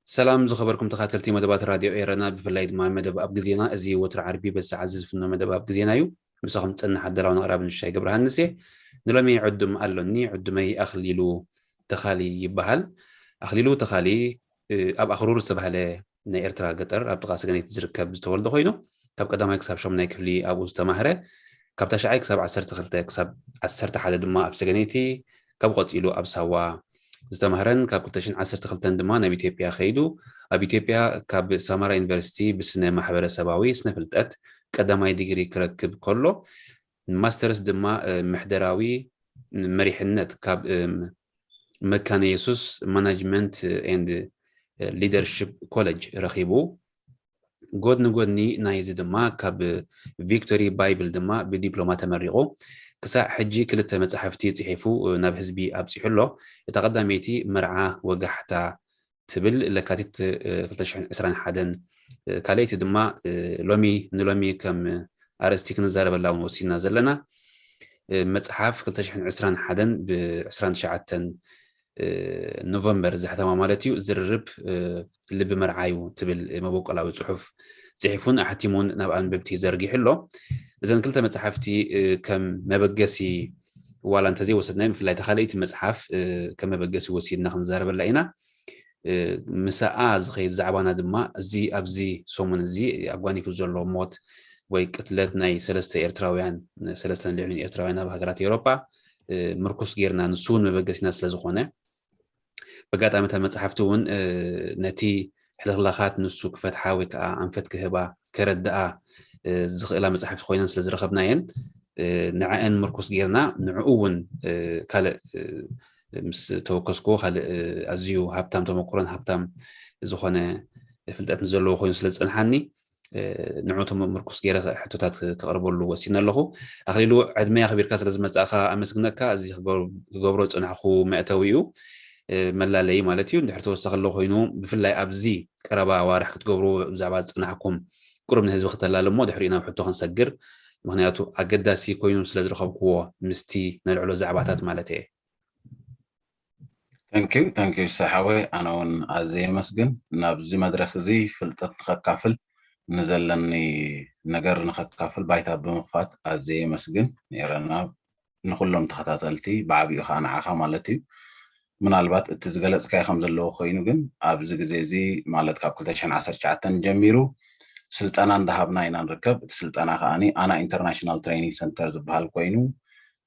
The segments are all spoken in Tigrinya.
ሰላም ዝኸበርኩም ተኻተልቲ መደባት ራድዮ ኤረና፣ ብፍላይ ድማ መደብ ኣብ ግዜና። እዚ ወትሪ ዓርቢ በዚ ሰዓት እዚ ዝፍኖ መደብ ኣብ ግዜና እዩ። ምሳኹም ዝጸንሕ ኣዳላውን ኣቕራቢ ንሻይ ገብረሃንስ እየ። ንሎሚ ዕዱም ኣሎኒ። ዕዱመይ ኣኽሊሉ ተኻሊ ይበሃል። ኣኽሊሉ ተኻሊ፣ እ፣ ኣብ ኣኽሩር ዝተባህለ ናይ ኤርትራ ገጠር ኣብ ጥቓ ሰገነይቲ ዝርከብ ዝተወልደ ኮይኑ፣ ካብ ቀዳማይ ክሳብ ሻሙናይ ክፍሊ ኣብኡ ዝተማህረ፣ ካብ ታሽዓይ ክሳብ ዓሰርተ ክልተ፣ ክሳብ ዓሰርተ ሓደ ድማ ኣብ ሰገነይቲ፣ ካብ ቀጺሉ ኣብ ሳዋ ዝተማህረን ካብ ክልተ ሽሕን ዓሰርተ ክልተን ድማ ናብ ኢትዮጵያ ከይዱ፣ ኣብ ኢትዮጵያ ካብ ሳማራ ዩኒቨርሲቲ ብስነ ማሕበረሰባዊ ስነ ፍልጠት ቀዳማይ ዲግሪ ክረክብ ከሎ፣ ማስተርስ ድማ፣ እ፣ ምሕደራዊ መሪሕነት ካብ፣ እ፣ መካነ የሱስ ማናጅመንት ኤንድ ሊደርሺፕ ኮሌጅ ረኺቡ። ጎድኒ ጎድኒ ናይዚ ድማ ካብ ቪክቶሪ ባይብል ድማ ብዲፕሎማ ተመሪቑ። ክሳዕ ሕጂ ክልተ መጻሕፍቲ ጽሒፉ ናብ ህዝቢ ኣብጺሑ ኣሎ። እታ ቀዳመይቲ መርዓ ወጋሕታ ትብል ለካቲት፣ እ፣ ክልተ ሽሕን ዕስራን ሓደን፣ እ፣ ካልኣይቲ ድማ፣ እ፣ ሎሚ፣ ንሎሚ ከም ኣርእስቲ ክንዛረበላ እውን ወሲንና ዘለና፣ እ፣ መጽሓፍ ክልተ ሽሕን ዕስራን ሓደን ብ ዕስራን ትሽዓተን፣ እ፣ ኖቨምበር ዘሕተማ ማለት እዩ፣ ዝርርብ፣ እ፣ ልቢ መርዓዩ ትብል መበቆላዊ ጽሑፍ ጽሒፉን ኣሕቲሙን ናብ ኣንበብቲ ዘርጊሑ ኣሎ። እዘን ክልተ መጽሓፍቲ፣ እ፣ ከም መበገሲ ዋላ እንተዘይወሰድናዮ፣ ብፍላይ እታ ካልኣይቲ መጽሓፍ፣ እ፣ ከም መበገሲ ወሲድና ክንዛረበላ ኢና። እ፣ ምሳኣ ዝኸይድ ዛዕባና ድማ እዚ ኣብዚ ሰሙን እዚ ኣጓኒፉ ዘሎ ሞት ወይ ቅትለት ናይ ሰለስተ ኤርትራውያን፣ ሰለስተን ልዕሊኡን ኤርትራውያን ኣብ ሃገራት ኤውሮጳ፣ እ፣ ምርኩስ ጌርና፣ ንሱ እውን መበገሲና ስለ ዝኾነ፣ በጋጣሚ እታ መጽሓፍቲ እውን፣ እ፣ ነቲ ሕልኽላኻት ንሱ ክፈትሓ ወይ ከዓ ኣንፈት ክህባ፣ ከረድኣ፣ እ፣ ዝኽእላ መጽሓፍቲ ኮይነን ስለ ዝረኸብናየን፣ እ፣ ንዐአን ምርኩስ ጌርና፣ ንዕኡ እውን፣ እ፣ ካልእ፣ እ፣ ምስ ተወከስኩዎ ካልእ፣ እ፣ ኣዝዩ ሃብታም ተመክሮን ሃብታም ዝኾነ ፍልጠት ንዘለዎ ኮይኑ ስለ ዝጸንሓኒ፣ እ፣ ንዕኡ ተመ-፣ ምርኩስ ገይረ ሕቶታት ከቕርበሉ ወሲነ ኣለኹ። ኣኽሊሉ፣ ዕድመይ ኣኽቢርካ ስለ ዝመጻእካ ኣመስግነካ። እዚ ክገብ-፣ ክገብሮ ዝጸናሕኩ መእተዊ እዩ፣ እ፣ መላለዪ ማለት እዩ። እንድሕር ተወሳኺ ኣሎ ኮይኑ፣ ብፍላይ ኣብዚ ቀረባ ኣዋርሕ ክትገብርዎ ብዛዕባ ዝጸናሕኩም ቁሩብ ንህዝቢ ክተላልሞ፣ ድሕሪኡ ናብ ሕቶ ክንሰግር። ምኽንያቱ ኣገዳሲ ኮይኑ ስለ ዝረኸብክዎ፣ ምስቲ ነልዕሎ ዛዕባታት ማለት እየ። Thank you, thank you ሰሓወይ፣ ኣነ እውን ኣዝየ የመስግን። ናብዚ መድረኽ እዚ ፍልጠት ንኸካፍል፣ ንዘለኒ ነገር ንኸካፍል ባይታ ብምኽፋት ኣዝየ የመስግን። ንኤረና፣ ንኹሎም ተኸታተልቲ ብዓቢኡ ኸዓ ንዓኻ ማለት እዩ። ምናልባት እቲ ዝገለጽካዮ ከም ዘለዎ ኮይኑ፣ ግን ኣብዚ ግዜ እዚ ማለት ካብ ክልተ ሽሕን ዓሰርተ ትሽዓተን ጀሚሩ ስልጠና እንዳሃብና ኢና ንርከብ። እቲ ስልጠና ከዓኒ ኣና ኢንተርናሽናል ትሬኒንግ ሰንተር ዝበሃል ኮይኑ፣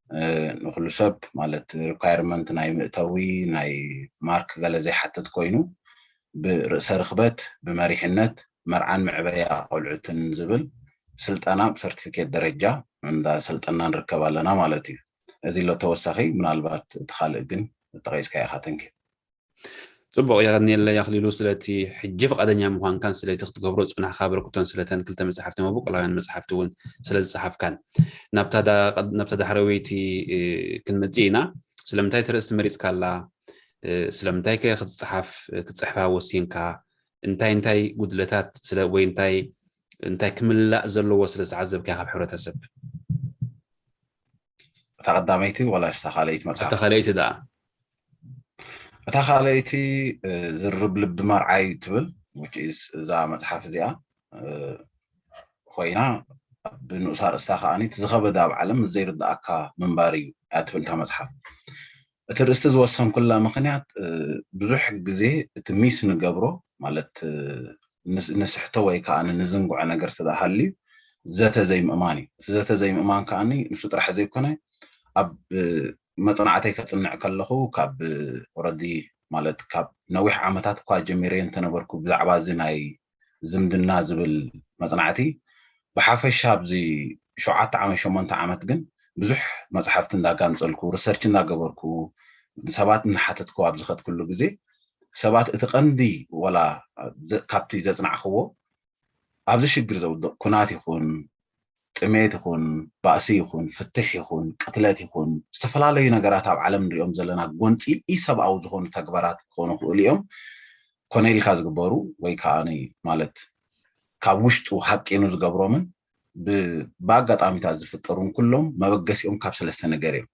እ፣ ንኹሉ ሰብ ማለት ሪኳየርመንት ናይ መእተዊ ናይ ማርክ ገለ ዘይሓትት ኮይኑ፣ ብርእሰ ርኽበት፣ ብመሪሕነት፣ መርዓን መዕበያ ቆልዑትን ዝብል ስልጠና ብሰርቲፊኬት ደረጃ እንዳሰልጠና ንርከብ ኣለና ማለት እዩ። እዚ ኣሎ ተወሳኺ፣ ምናልባት እቲ ካልእ ግን ጠቒስካዮ ኢኻ። ተንኪ ጽቡቕ፣ የቐንየለይ ኣኽሊሉ ስለቲ ሕጂ ፍቓደኛ ምዃንካን ስለቲ ክትገብሮ ዝጸናሕካ ኣበርክቶን ስለተን ክልተ መጻሕፍቲ፣ መበቆላውያን መጻሕፍቲ እውን ስለ ዝጸሓፍካን። ናብታ ዳ-፣ ናብታ ዳሕረወይቲ፣ እ፣ ክንመጽእ ኢና። ስለምንታይ እቲ ርእስቲ መሪጽካላ? እ፣ ስለምንታይ ከ ክትጽሓፍ፣ እ፣ ክትጽሕፋ ወሲንካ? እንታይ እንታይ ጉድለታት ስለ፣ ወይ እንታይ፣ እንታይ ክምላእ ዘለዎ ስለ ዝዓዘብካዮ ካብ ሕብረተሰብ? እታ ቀዳመይቲ ዋላስ እታ ካልኣይቲ መጽሓፍ? እታ ካልኣይቲ ደኣ። እታ ካልኣይቲ፣ እ፣ ዝርብ ልቢ መርዓይ ትብል፣ which is እዛ መጽሓፍ እዚኣ፣ እ፣ ኮይና፣ ብንኡሳ ርእስታ ከዓኒ እቲ ዝኸበደ ኣብ ዓለም ምስ ዘይርድኣካ ምንባር እዩ እያ ትብል እታ መጽሓፍ። እቲ ርእስቲ ዝወሰንኩላ ምኽንያት፣ እ፣ ብዙሕ ግዜ እቲ ሚስ ንገብሮ፣ ማለት፣ እ፣ ንስ-፣ ንስሕቶ ወይ ከዓኒ ንዝንግዖ ነገር ተደኣ ሃልዩ፣ ዘተ ዘይምእማን እዩ። እቲ ዘተ ዘይምእማን ከዓኒ ንሱ ጥራሕ ዘይኮነ፣ ኣብ፣ እ፣ መጽናዕተይ ከጽንዕ ከለኹ፣ ካብ፣ ኦረዲ፣ ማለት፣ ካብ ነዊሕ ዓመታት እኳ ጀሚረዮ እንተነበርኩ፣ ብዛዕባ እዚ ናይ ዝምድና ዝብል መጽናዕቲ፣ ብሓፈሻ ኣብዚ ሸውዓተ ዓመት ሸሞንተ ዓመት ግን ብዙሕ መፅሓፍቲ እንዳጋንፀልኩ ሪሰርች እንዳገበርኩ ሰባት እናሓተትኩ ኣብ ዝኸድኩሉ ግዜ ሰባት እቲ ቀንዲ ወላ ካብቲ ዘፅናዕክዎ ኣብዚ ሽግር ዘውድቕ ኩናት ይኹን ጥሜት ይኹን ባእሲ ይኹን ፍትሕ ይኹን ቅትለት ይኹን ዝተፈላለዩ ነገራት ኣብ ዓለም ንሪኦም ዘለና ጎንፂ ኢሰብኣዊ ዝኾኑ ተግባራት ክኾኑ ክእሉ እዮም። ኮነ ኢልካ ዝግበሩ ወይ ከዓ ማለት ካብ ውሽጡ ሃቂኑ ዝገብሮምን ብኣጋጣሚታት ዝፍጠሩን ኩሎም መበገሲኦም ካብ ሰለስተ ነገር እዮም።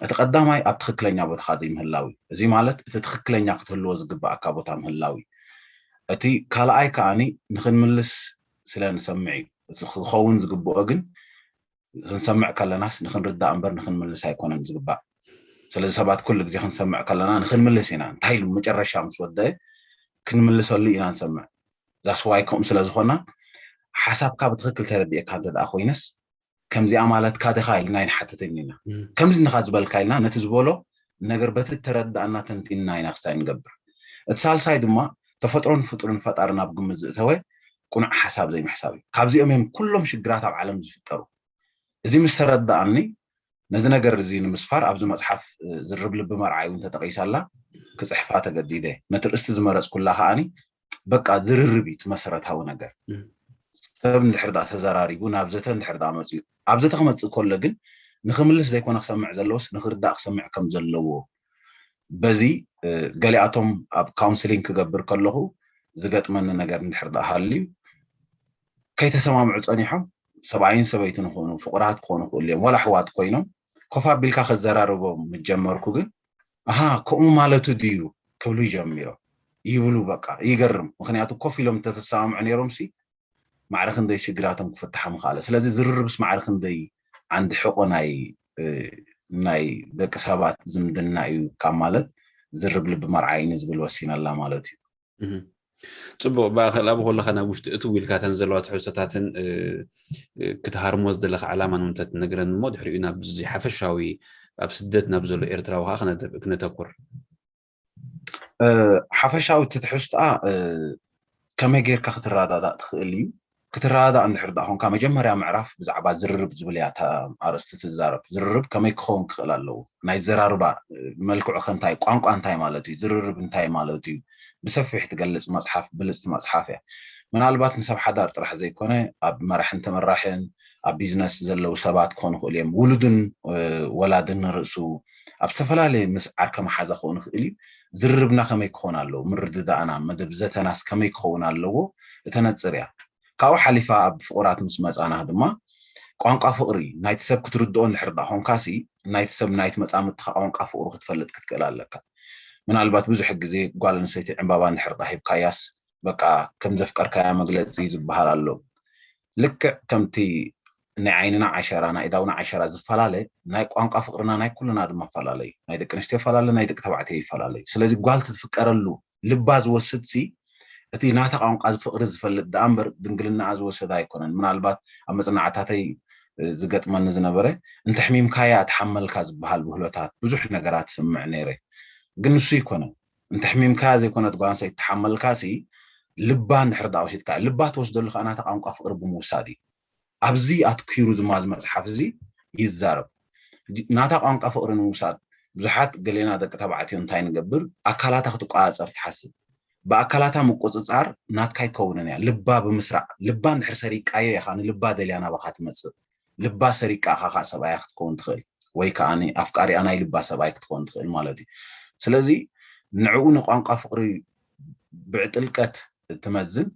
እቲ ቀዳማይ ኣብ ትኽክለኛ ቦታኻ ዘይምህላው እዩ። እዚ ማለት እቲ ትኽክለኛ ክትህልዎ ዝግባኣካ ቦታ ምህላው እዩ። እቲ ካልኣይ ከዓኒ ንኽንምልስ ስለ ንሰምዕ እዩ። እቲ ክኸውን ዝግብኦ ግን ክንሰምዕ ከለናስ ንኽንርዳእ እምበር ንኽንምልስ ኣይኮነን ዝግባእ። ስለዚ ሰባት ኩሉ ግዜ ክንሰምዕ ከለና ንኽንምልስ ኢና። እንታይ ኢሉ መጨረሻ ምስ ወደአ ክንምልሰሉ ኢና ንሰምዕ። ዛስዋይ ከምኡ ስለ ዝኾና ሓሳብካ ብትኽክል ተረዲኤካ እንተ ደኣ ኮይነስ ከምዚኣ ማለትካ ዲኻ ኢልና ኣይንሓትትን ኢና። ከምዚ እንኻ ዝበልካ ኢልና ነቲ ዝበሎ ነገር በቲ ተረዳእና ተንቲንና ኢና ክስታይ ንገብር። እቲ ሳልሳይ ድማ ተፈጥሮን ፍጡርን ፈጣርን ኣብ ግምት ዝእተወ ቁኑዕ ሓሳብ ዘይምሕሳብ እዩ። ካብዚኦም እዮም ኩሎም ሽግራት ኣብ ዓለም ዝፍጠሩ። እዚ ምስ ተረዳኣኒ ነዚ ነገር እዚ ንምስፋር ኣብዚ መፅሓፍ ዝርብ ልቢ መርዓይ እውን ተጠቒሳ ኣላ ክፅሕፋ ተገዲደ። ነቲ ርእስቲ ዝመረፅኩላ ከዓኒ በቃ ዝርርብ እዩ እቲ መሰረታዊ ነገር። ሰብ እንድሕር ደኣ ተዘራሪቡ ናብ ዘተ እንድሕር ደኣ መፅኡ ኣብ ዘተ ክመፅእ ከሎ ግን ንክምልስ ዘይኮነ ክሰምዕ ዘለዎስ ንክርዳእ ክሰምዕ ከም ዘለዎ በዚ ገሊኣቶም ኣብ ካውንስሊንግ ክገብር ከለኹ ዝገጥመኒ ነገር እንድሕር ደኣ ሃልዩ ከይተሰማምዑ ፀኒሖም ሰብኣይን ሰበይትን ይኹኑ ፍቑራት ክኾኑ ክእሉ እዮም ዋላ ኣሕዋት ኮይኖም ኮፍ ኣቢልካ ከዘራርቦም ምስ ጀመርኩ ግን ኣሃ ከምኡ ማለቱ ድዩ ክብሉ ጀሚሮም ይብሉ በቃ ይገርም ምኽንያቱ ኮፍ ኢሎም እንተተሰማምዑ ነይሮም ሲ ማዕረ ክንደይ ሽግራቶም ክፍትሓ ምኽኣለ ስለዚ ዝርርብስ ማዕረ ክንደይ ዓንዲ ሕቆ ናይ ናይ ደቂ ሰባት ዝምድና እዩ ካብ ማለት ዝርብ ልቢ መርዓይኒ ዝብል ወሲነላ ማለት እዩ ፅቡቅ ብኣኸል ኣብ ከለካ ናብ ውሽጢ እትው ኢልካ ተን ዘለዋ ትሕዝቶታትን ክትሃርሞ ዝደለካ ዕላማን እውን ተትነግረን እሞ ድሕሪኡ ናብ ሓፈሻዊ ኣብ ስደት ናብ ዘሎ ኤርትራዊ ከዓ ክነተኩር ሓፈሻዊ እቲ ትሕዝቶኣ ከመይ ጌርካ ክትረዳዳእ ትኽእል እዩ ክትረዳዳእ እንድሕር ደኣ ኮንካ መጀመርያ ምዕራፍ ብዛዕባ ዝርርብ ዝብል እያ እታ ኣርእስቲ ትዛረብ ዝርርብ ከመይ ክኸውን ክኽእል ኣለዎ ናይ ዘራርባ መልክዑ ከ እንታይ ቋንቋ እንታይ ማለት እዩ ዝርርብ እንታይ ማለት እዩ ብሰፊሕ ትገልፅ መፅሓፍ ብልፅቲ መፅሓፍ እያ ምናልባት ንሰብ ሓዳር ጥራሕ ዘይኮነ ኣብ መራሕን ተመራሕን ኣብ ቢዝነስ ዘለዉ ሰባት ክኾኑ ክእሉ እዮም ውሉድን ወላድን ንርእሱ ኣብ ዝተፈላለየ ምስ ዓርከ መሓዛ ክኾኑ ክእል እዩ ዝርርብና ከመይ ክኾን ኣለዎ ምርድዳእና መደብ ዘተናስ ከመይ ክኸውን ኣለዎ እተነፅር እያ ካብኡ ሓሊፋ ኣብ ፍቑራት ምስ መፃና ድማ ቋንቋ ፍቕሪ ናይቲ ሰብ ክትርድኦ እንድሕር ዳ ኾንካሲ ናይቲ ሰብ ናይቲ መፃምድትኻ ቋንቋ ፍቕሩ ክትፈልጥ ክትክእል ኣለካ ምናልባት ብዙሕ ግዜ ጓል ኣንስተይቲ ዕምባባ እንድሕር ዳ ሂብካያስ በቃ ከም ዘፍቀርካያ መግለፂ ዝበሃል ኣሎ ልክዕ ከምቲ ናይ ዓይንና ዓሸራ ናይ ኢዳውና ዓሸራ ዝፈላለ ናይ ቋንቋ ፍቅርና ናይ ኩልና ድማ ፈላለ እዩ ናይ ደቂ ኣንስትዮ ፈላለ ናይ ደቂ ተባዕትዮ ይፈላለ እዩ ስለዚ ጓል ትፍቀረሉ ልባ ዝወስድ ሲ እቲ ናታ ቋንቋ ፍቅሪ ዝፈልጥ ደኣ እምበር ድንግልናኣ ዝወሰደ ኣይኮነን ምናልባት ኣብ መፅናዕታተይ ዝገጥመኒ ዝነበረ እንተሕሚምካያ ትሓመልካ ዝበሃል ብህሎታት ብዙሕ ነገራት ስምዕ ነይረ ግን ንሱ ይኮነን እንተሕሚምካያ ዘይኮነት ጓል ኣንስተይቲ ትሓመልካ ሲ ልባ እንድሕር ዳ ወሲድካ ልባ ትወስደሉ ከዓ ናታ ቋንቋ ፍቅሪ ብምውሳድ እዩ ኣብዚ ኣትኪሩ ድማ እዚ መፅሓፍ እዚ ይዛረብ ናታ ቋንቋ ፍቅሪ ንምውሳድ ብዙሓት ገሌና ደቂ ተባዕትዮ እንታይ ንገብር ኣካላታ ክትቆፃፀር ትሓስብ ብኣካላታ ምቁፅፃር ናትካ ኣይከውንን እያ ልባ ብምስራዕ ልባ እንድሕር ሰሪቃዮ ኢኻ ንልባ ደልያ ናባኻ ትመፅእ ልባ ሰሪቃ ኢኻ ከዓ ሰብኣያ ክትከውን ትኽእል ወይ ከዓ ኣፍቃሪኣ ናይ ልባ ሰብኣይ ክትከውን ትኽእል ማለት እዩ ስለዚ ንዕኡ ንቋንቋ ፍቅሪ ብጥልቀት ትመዝን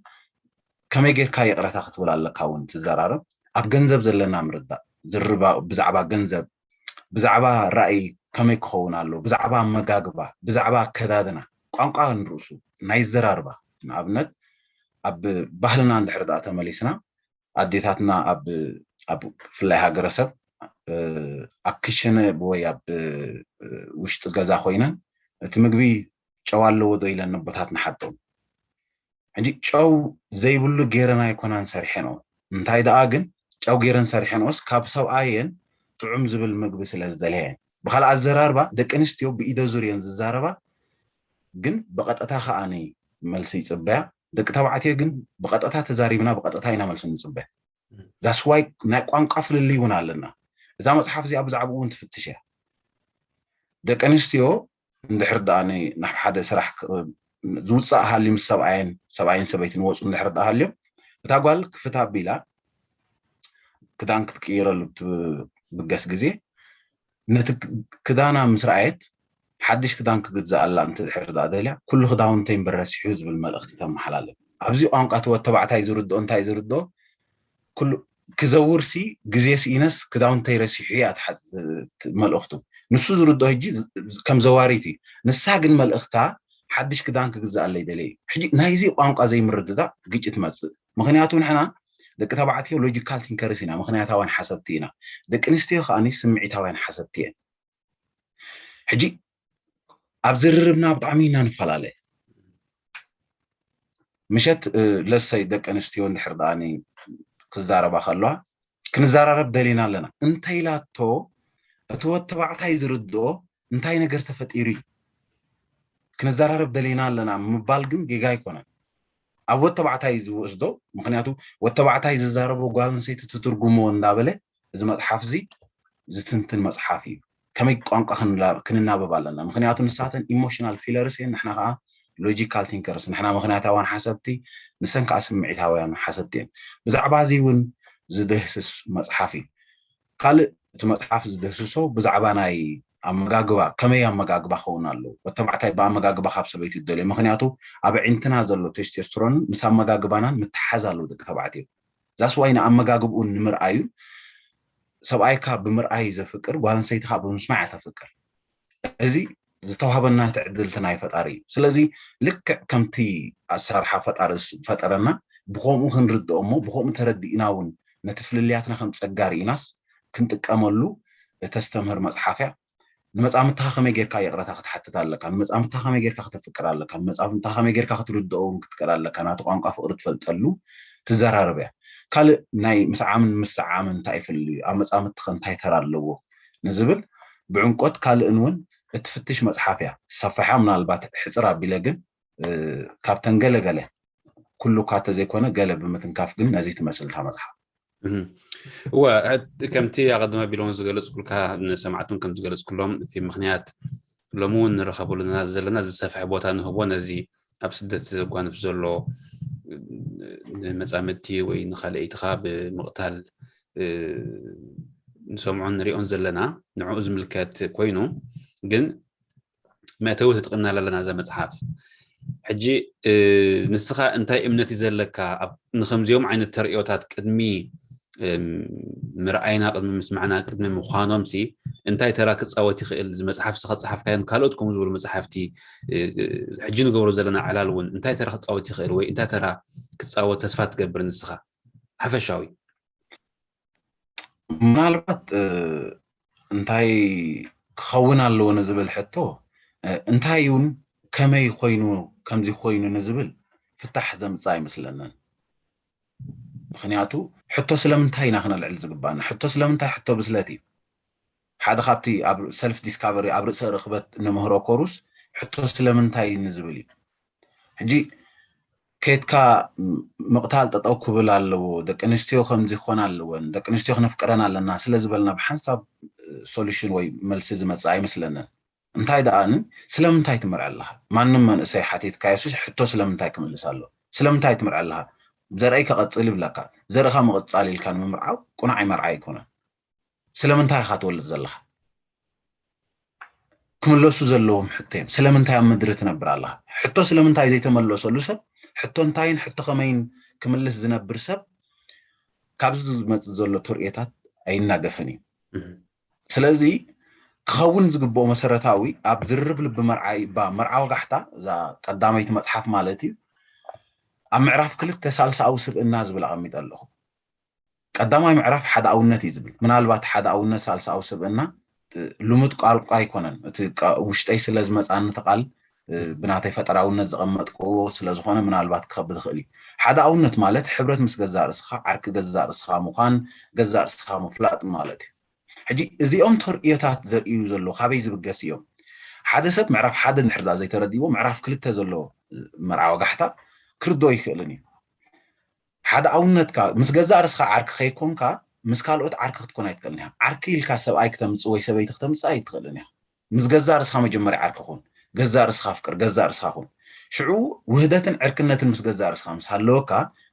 ከመይ ጌርካ ይቕረታ ክትብል ኣለካ እውን ትዘራረብ ኣብ ገንዘብ ዘለና ምርዳእ ዝርባ ብዛዕባ ገንዘብ ብዛዕባ ራእይ ከመይ ክኸውን ኣሎ ብዛዕባ ኣመጋግባ ብዛዕባ ኣከዳድና ቋንቋ ንርእሱ ናይ ዘራርባ ንኣብነት ኣብ ባህልና እንድሕር ደኣ ተመሊስና ኣዴታትና ኣብ ኣብ ብፍላይ ሃገረሰብ ኣብ ክሽነ ወይ ኣብ ውሽጢ ገዛ ኮይነን እቲ ምግቢ ጨው ኣለዎ ዶ ኢለን ነቦታት ንሓቶም ሕጂ ጨው ዘይብሉ ገይረን ኣይኮናን ሰሪሐንኦ እንታይ ደኣ ግን ጨው ገይረን ሰሪሐንኦስ ካብ ሰብኣየን ጥዑም ዝብል ምግቢ ስለ ዝደልየን ብካልእ ኣዘራርባ ደቂ ኣንስትዮ ብኢደ ዙርየን ዝዛረባ ግን ብቐጥታ ከዓኒ መልሲ ይፅበያ ደቂ ተባዕትዮ ግን ብቐጥታ ተዛሪብና ብቐጥታ ኢና መልሲ ንፅበ ዛስዋይ ናይ ቋንቋ ፍልልይ እውን ኣለና። እዛ መፅሓፍ እዚኣ ብዛዕባኡ እውን ትፍትሽ እያ። ደቂ ኣንስትዮ እንድሕር ደኣ ናብ ሓደ ስራሕ ዝውፃእ ሃልዩ ምስ ሰብኣየን ሰብኣይን ሰበይትን ወፁ እንድሕር ደኣ ሃልዮም እታ ጓል ክፍታ ኣቢላ ክዳን ክትቅይረሉ ብትብገስ ግዜ ነቲ ክዳና ምስ ረኣየት ሓድሽ ክዳን ክግዝኣላ እንተድሕር ደኣ ደልያ ኩሉ ክዳውንተይ እምበር ረሲሑ ዝብል መልእኽቲ ተመሓላልፍ። ኣብዚ ቋንቋ እቲ ወተባዕታይ ዝርድኦ እንታይ ዝርድኦ ኩሉ ክዘውር ሲ ግዜ ስኢነስ ክዳውንተይ ረሲሑ እያ መልእኽቱ። ንሱ ዝርድኦ ሕጂ ከም ዘዋሪት እዩ። ንሳ ግን መልእኽታ ሓድሽ ክዳን ክግዝኣለይ ደለየ። ሕጂ ናይዚ ቋንቋ ዘይምርድዳእ ግጭት መፅእ። ምክንያቱ ንሕና ደቂ ተባዕትዮ ሎጂካል ቲንከርስ ኢና፣ ምክንያታውያን ሓሰብቲ ኢና። ደቂ ኣንስትዮ ከዓኒ ስምዒታውያን ሓሰብቲ እየን። ሕጂ ኣብ ዝርርብና ብጣዕሚ ኢና ንፈላለ። ምሸት ለሰይ ደቂ ኣንስትዮ እንድሕር ደኣ ክዛረባ ከለዋ ክንዘራረብ ደሊና ኣለና እንተኢላቶ እቲ ወተባዕታይ ዝርድኦ እንታይ ነገር ተፈጢሩ እዩ ክንዘራረብ ደሊና ኣለና ምባል ግን ጌጋ ኣይኮነን። ኣብ ወተባዕታይ ዝወስዶ ምክንያቱ ወተባዕታይ ዝዛረቦ ጓል ኣንስተይቲ ትትርጉሞ እንዳበለ እዚ መፅሓፍ እዚ ዝትንትን መፅሓፍ እዩ። ከመይ ቋንቋ ክንናበብ ኣለና? ምክንያቱ ንሳተን ኢሞሽናል ፊለርስ እየን፣ ንሕና ከዓ ሎጂካል ቲንከርስ፣ ንሕና ምክንያታውያን ሓሰብቲ፣ ንሰን ከዓ ስምዒታውያን ሓሰብቲ እየን። ብዛዕባ እዚ እውን ዝድህስስ መፅሓፍ እዩ። ካልእ እቲ መፅሓፍ ዝድህስሶ ብዛዕባ ናይ ኣመጋግባ፣ ከመይ ኣመጋግባ ክኸውን ኣለዎ፣ ወተባዕታይ ብኣመጋግባ ካብ ሰበይቲ ዝደልዮ። ምክንያቱ ኣብ ኣዒንትና ዘሎ ቴስቴስትሮንን ምስ ኣመጋግባናን ምትሓዝ ኣለዎ ደቂ ተባዕትዮ። ዛስዋይ ንኣመጋግብኡን ንምርኣዩን ሰብኣይካ ብምርኣይ ዘፍቅር ጓል ኣንስተይትኻ ብምስማዕ እያ ተፍቅር። እዚ ዝተዋህበና ትዕድልቲ ናይ ፈጣሪ እዩ። ስለዚ ልክዕ ከምቲ ኣሰራርሓ ፈጣሪ ዝፈጠረና ብከምኡ ክንርድኦ እሞ ብከምኡ ተረዲእና እውን ነቲ ፍልልያትና ከም ፀጋ ርኢናስ ክንጥቀመሉ እተስተምህር መፅሓፍ እያ። ንመፃምድትኻ ከመይ ጌርካ ይቕረታ ክትሓትት ኣለካ፣ ንመፃምድትኻ ከመይ ጌርካ ክተፍቅር ኣለካ፣ ንመፃምድትኻ ከመይ ጌርካ ክትርድኦ እውን ክትክእል ኣለካ፣ ናቲ ቋንቋ ፍቕሪ ትፈልጠሉ ትዘራረብ እያ። ካልእ ናይ ምስዓምን ምስዓምን እንታይ ይፍልል እዩ፣ ኣብ መፃምድትኸ እንታይ ተራ ኣለዎ ንዝብል ብዕምቆት ካልእን እውን እትፍትሽ መፅሓፍ እያ። ሰፋሓ ምናልባት ሕፅር ኣቢለ ግን ካብተን ገለገለ ኩሉ እኳ ተዘይኮነ ገለ ብምትንካፍ ግን ነዚ ትመስል እታ መፅሓፍ። እወ ከምቲ ኣቐድመ ቢሎም ዝገለፅኩልካ ንሰማዕቱን ከም ዝገለፅኩሎም እቲ ምክንያት ሎሚ እውን ንረኸበሉ ዘለና ዝሰፍሐ ቦታ ንህቦ ነዚ ኣብ ስደት ዘጓንፍ ዘሎ ንመፃምድቲ ወይ ንካልኣይትኻ ብምቕታል ንሰምዖን ንሪኦን ዘለና ንዕኡ ዝምልከት ኮይኑ ግን መእተዊ ተጠቒምናላ ኣለና እዛ መፅሓፍ። ሕጂ ንስኻ እንታይ እምነት እዩ ዘለካ ንከምዚኦም ዓይነት ተርእዮታት ቅድሚ ምርኣይና ቅድሚ ምስማዕና ቅድሚ ምዃኖም ሲ እንታይ ተራ ክፃወት ይኽእል እዚ መፅሓፍ ስኻ ፀሓፍካዮም ካልኦት ከምኡ ዝበሉ መፅሓፍቲ ሕጂ ንገብሮ ዘለና ዕላል እውን እንታይ ተራ ክፃወት ይኽእል ወይ እንታይ ተራ ክፃወት ተስፋ ትገብር ንስኻ ሓፈሻዊ ምናልባት እንታይ ክኸውን ኣለዎ ንዝብል ሕቶ እንታይ እውን ከመይ ኮይኑ ከምዚ ኮይኑ ንዝብል ፍታሕ ዘምፅእ ኣይመስለንን። ምክንያቱ ሕቶ ስለምንታይ ኢና ክነልዕል ዝግባና? ሕቶ ስለምንታይ ሕቶ ብስለት እዩ። ሓደ ካብቲ ኣብ ሰልፍ ዲስካቨሪ ኣብ ርእሰ ርክበት ንምህሮ ኮሩስ ሕቶ ስለምንታይ ንዝብል እዩ። ሕጂ ከይትካ ምቕታል ጠጠው ክብል ኣለዎ፣ ደቂ ኣንስትዮ ከምዚ ክኾና ኣለወን፣ ደቂ ኣንስትዮ ክነፍቅረን ኣለና ስለ ዝበልና ብሓንሳብ ሶሉሽን ወይ መልሲ ዝመፅእ ኣይመስለንን። እንታይ ደኣ ን ስለምንታይ ትምርዐ ኣለኻ? ማንም መንእሰይ ሓቲትካዮ ሱስ ሕቶ ስለምንታይ ክምልስ ኣሎ? ስለምንታይ ትምርዐ ኣለኻ? ዘርእይ ከቐፅል ይብለካ። ዘርእኻ ምቕፃል ኢልካ ንምምርዓው ቁኑዓይ መርዓ ኣይኮነን። ስለምንታይ ኢኻ ትወልድ ዘለኻ? ክምለሱ ዘለዎም ሕቶ እዮም። ስለምንታይ ኣብ ምድሪ ትነብር ኣለኻ? ሕቶ ስለምንታይ ዘይተመለሰሉ ሰብ ሕቶ እንታይን ሕቶ ከመይን ክምልስ ዝነብር ሰብ ካብዚ ዝመፅእ ዘሎ ተርእዮታት ኣይናገፍን እዩ። ስለዚ ክኸውን ዝግብኦ መሰረታዊ ኣብ ዝርርብ ልቢ መርዓ ይባ መርዓ ወጋሕታ እዛ ቀዳመይቲ መፅሓፍ ማለት እዩ ኣብ ምዕራፍ ክልተ ሳልሳዊ ስብእና ዝብል ኣቐሚጠ ኣለኹ። ቀዳማይ ምዕራፍ ሓደ ኣውነት እዩ ዝብል። ምናልባት ሓደ ኣውነት ሳልሳዊ ስብእና ልሙድ ቃል ኣይኮነን። እቲ ውሽጠይ ስለ ዝመፃኒ እቲ ቃል ብናተይ ፈጠራውነት ዘቐመጥክዎ ስለዝኾነ ምናልባት ክኸብድ ይኽእል እዩ። ሓደ ኣውነት ማለት ሕብረት ምስ ገዛእ ርእስኻ፣ ዓርኪ ገዛእ ርእስኻ ምዃን፣ ገዛእ ርእስኻ ምፍላጥ ማለት እዩ። ሕጂ እዚኦም ተርእዮታት ዘርእዩ ዘለዉ ካበይ ዝብገስ እዮም? ሓደ ሰብ ምዕራፍ ሓደ እንድሕር ዘይተረዲእዎ ምዕራፍ ክልተ ዘሎ መርዓ ወጋሕታ ክርድኦ ይኽእልን እዩ። ሓደ ኣውነትካ ምስ ገዛእ ርስኻ ዓርኪ ከይኮንካ ምስ ካልኦት ዓርኪ ክትኮን ኣይትክእልን ኢኻ። ዓርኪ ኢልካ ሰብኣይ ክተምፅእ ወይ ሰበይቲ ክተምፅእ ኣይትክእልን ኢኻ። ምስ ገዛእ ርስኻ መጀመርያ ዓርኪ ኩን። ገዛእ ርስኻ ፍቅር፣ ገዛእ ርስኻ ኩን። ሽዑ ውህደትን ዕርክነትን ምስ ገዛእ ርስኻ ምስ ሃለወካ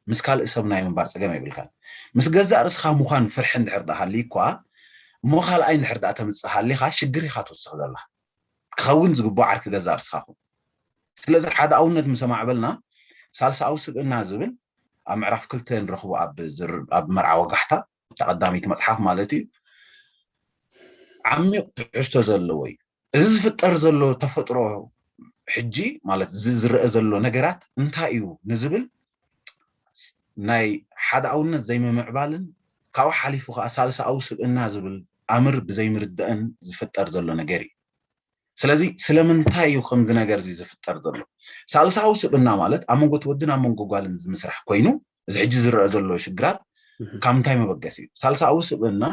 ምስ ካልእ ሰብ ናይ ምንባር ፀገም የብልካን። ምስ ገዛእ ርስኻ ምዃን ፍርሒ እንድሕር ደኣ ሃልዩ እኳ እሞ ካልኣይ እንድሕር ደኣ ተምፅእ ሃሊኻ ሽግር ኢኻ ትወስኽ ዘለኻ። ክኸውን ዝግብኦ ዓርኪ ገዛእ ርስኻ ኩን። ስለዚ ሓደ ኣውነት ምስ ኣማዕበልና ሳልሳዊ ስብእና ዝብል ኣብ ምዕራፍ ክልተ ንረኽቦ ኣብ ዝር- ኣብ መርዓ ወጋሕታ ተቐዳሚት መፅሓፍ ማለት እዩ። ዓሚቕ ትሕዝቶ ዘለዎ እዩ። እዚ ዝፍጠር ዘሎ ተፈጥሮ ሕጂ ማለት እዚ ዝረአ ዘሎ ነገራት እንታይ እዩ ንዝብል ናይ ሓደ ኣውነት ዘይምምዕባልን ካብኡ ሓሊፉ ከዓ ሳልሳዊ ስብእና ዝብል ኣምር ብዘይምርዳእን ዝፍጠር ዘሎ ነገር እዩ። ስለዚ ስለምንታይ እዩ ከምዚ ነገር እዚ ዝፍጠር ዘሎ? ሳልሳዊ ስብእና ማለት ኣብ መንጎ እቲ ወድን ኣብ መንጎ ጓልን ዝምስራሕ ኮይኑ እዚ ሕጂ ዝረአ ዘሎ ሽግራት ካብ ምንታይ መበገሲ እዩ? ሳልሳዊ ስብእና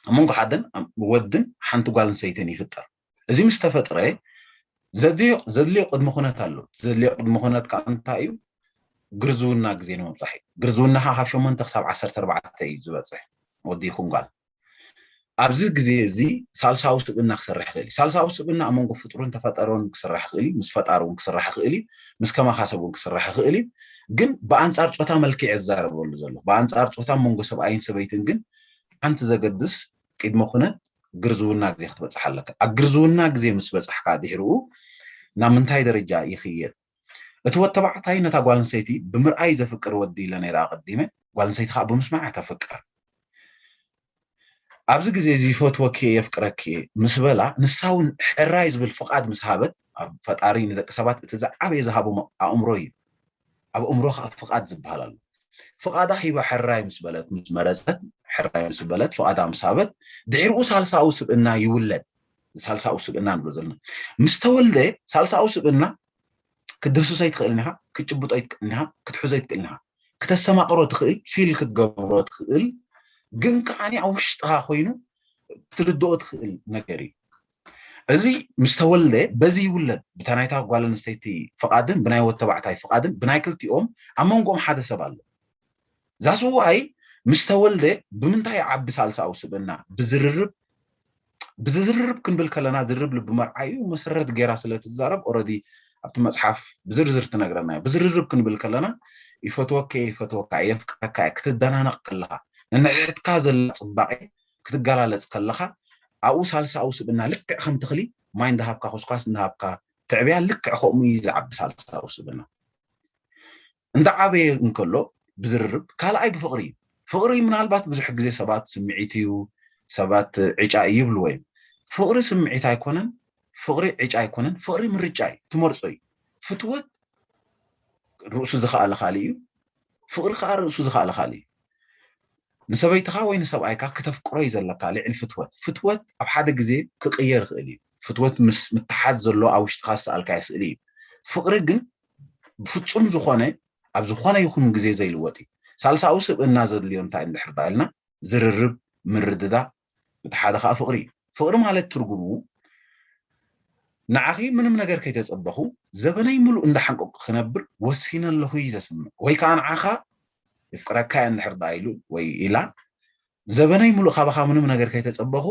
ኣብ መንጎ ሓደን ወድን ሓንቲ ጓል ኣንስተይትን ይፍጠር። እዚ ምስ ተፈጥረ ዘድልዮ ዘድልዮ ቅድመ ኩነት ኣሎ። ዘድልዮ ቅድመ ኩነት ከዓ እንታይ እዩ? ግርዝውና ግዜ ንምብፃሕ እዩ። ግርዝውናኻ ካብ ሸሞንተ ክሳብ ዓሰርተ ኣርባዕተ እዩ ዝበፅሕ ወዲ ይኹን ጓል። ኣብዚ ግዜ እዚ ሳልሳዊ ስብእና ክሰርሕ ይኽእል እዩ። ሳልሳዊ ስብእና ኣብ መንጎ ፍጡርን ተፈጠሮን ክስራሕ ይኽእል እዩ፣ ምስ ፈጣሪ እውን ክስራሕ ይኽእል እዩ፣ ምስ ከማኻ ሰብ እውን ክስራሕ ይኽእል እዩ። ግን ብኣንፃር ፆታ መልክዕ ዝዛረበሉ ዘሎ ብኣንፃር ፆታ መንጎ ሰብኣይን ሰበይትን ግን ሓንቲ ዘገድስ ቅድመ ኩነት ግርዝውና ግዜ ክትበፅሕ ኣለካ። ኣብ ግርዝውና ግዜ ምስ በፃሕካ ድሕርኡ ናብ ምንታይ ደረጃ ይኽየድ? እቲ ወተባዕታይ ነታ ጓል ኣንስተይቲ ብምርኣይ ዘፍቅር ወዲ ኢለ ነይረ ኣቐዲመ፣ ጓል ኣንስተይቲ ከዓ ብምስማዕ ተፍቅር። ኣብዚ ግዜ እዚ ይፈትወኪ እየ፣ የፍቅረኪ እየ ምስ በላ ንሳ እውን ሕራይ ዝብል ፍቓድ ምስ ሃበት፣ ኣብ ፈጣሪ ንደቂ ሰባት እቲ ዝዓበየ ዝሃቦም ኣእምሮ እዩ። ኣብ ኣእምሮ ከዓ ፍቓድ ዝበሃል ኣሎ። ፍቓዳ ሂባ ሕራይ ምስ በለት ምስ መረፀት ሕራይ ምስ በለት ፍቓዳ ምስ ሃበት ድሕርኡ ሳልሳዊ ስብእና ይውለድ። ሳልሳዊ ስብእና ንብሎ ዘለና ምስ ተወልደ ሳልሳዊ ስብእና ክትድህስሶ ኣይትኽእልን ኢኻ፣ ክትጭብጦ ኣይትኽእልን ኢኻ፣ ክትሕዞ ኣይትኽእልን ኢኻ። ክተስተማቕሮ ትኽእል፣ ፊል ክትገብሮ ትኽእል፣ ግን ከዓኒ ኣብ ውሽጥኻ ኮይኑ ክትርድኦ ትኽእል ነገር እዩ። እዚ ምስ ተወልደ በዚ ይውለድ። ብታ ናይታ ጓል ኣንስተይቲ ፍቓድን ብናይ ወተባዕታይ ፍቓድን ብናይ ክልቲኦም ኣብ መንጎኦም ሓደ ሰብ ኣሎ። ዛስዋይ ምስ ተወልደ ብምንታይ ይዓቢ ሳልሳዊ ስብእና? ብዝርርብ ብዝዝርርብ ክንብል ከለና ዝርርብ ልቢ መርዓ እዩ መሰረት ገይራ ስለ ትዛረብ ኦረዲ ኣብቲ መፅሓፍ ብዝርዝር ትነግረና እዩ። ብዝርርብ ክንብል ከለና ይፈትወከ ይፈትወካ የፍቅረካ ክትደናነቕ ከለኻ ንንሕትካ ዘላ ፅባቄ ክትገላለፅ ከለኻ ኣብኡ ሳልሳዊ ስብእና ልክዕ ከም ትኽሊ ማይ እንዳሃብካ ኮስኳስ እንዳሃብካ ትዕብያ ልክዕ ከምኡ እዩ ዝዓቢ ሳልሳዊ ስብእና። እንዳዓበየ እንከሎ ብዝርርብ ካልኣይ ብፍቕሪ እዩ። ፍቕሪ ምናልባት ብዙሕ ግዜ ሰባት ስምዒት እዩ ሰባት ዕጫ እዩ ይብልዎ እዮም። ፍቕሪ ስምዒት ኣይኮነን፣ ፍቕሪ ዕጫ ኣይኮነን፣ ፍቕሪ ምርጫ እዩ፣ ትመርጾ እዩ። ፍትወት ርእሱ ዝኸኣለ ካልእ እዩ፣ ፍቕሪ ከዓ ርእሱ ዝኸኣለ ካልእ እዩ። ንሰበይትኻ ወይ ንሰብኣይካ ክተፍቅሮ እዩ ዘለካ ልዕሊ ፍትወት። ፍትወት ኣብ ሓደ ግዜ ክቕየር ይኽእል እዩ። ፍትወት ምስ ምትሓዝ ዘሎ ኣብ ውሽጥኻ ዝሰኣልካዮ ስእሊ እዩ። ፍቕሪ ግን ብፍጹም ዝኾነ ኣብ ዝኾነ ይኹን ግዜ ዘይልወጥ እዩ። ሳልሳዊ ስብእና ዘድልዮ እንታይ እንድሕር ዳ ኢልና ዝርርብ፣ ምርድዳእ፣ እቲ ሓደ ከዓ ፍቕሪ እዩ። ፍቕሪ ማለት ትርጉሙ ንዓኺ ምንም ነገር ከይተፀበኹ ዘበነይ ምሉእ እንዳሓንቀቁ ክነብር ወሲነ ኣለኹ እዩ ዘስምዕ። ወይ ከዓ ንዓኻ ይፍቅረካ እየ እንድሕር ደኣ ኢሉ ወይ ኢላ ዘበነይ ምሉእ ካባኻ ምንም ነገር ከይተፀበኹ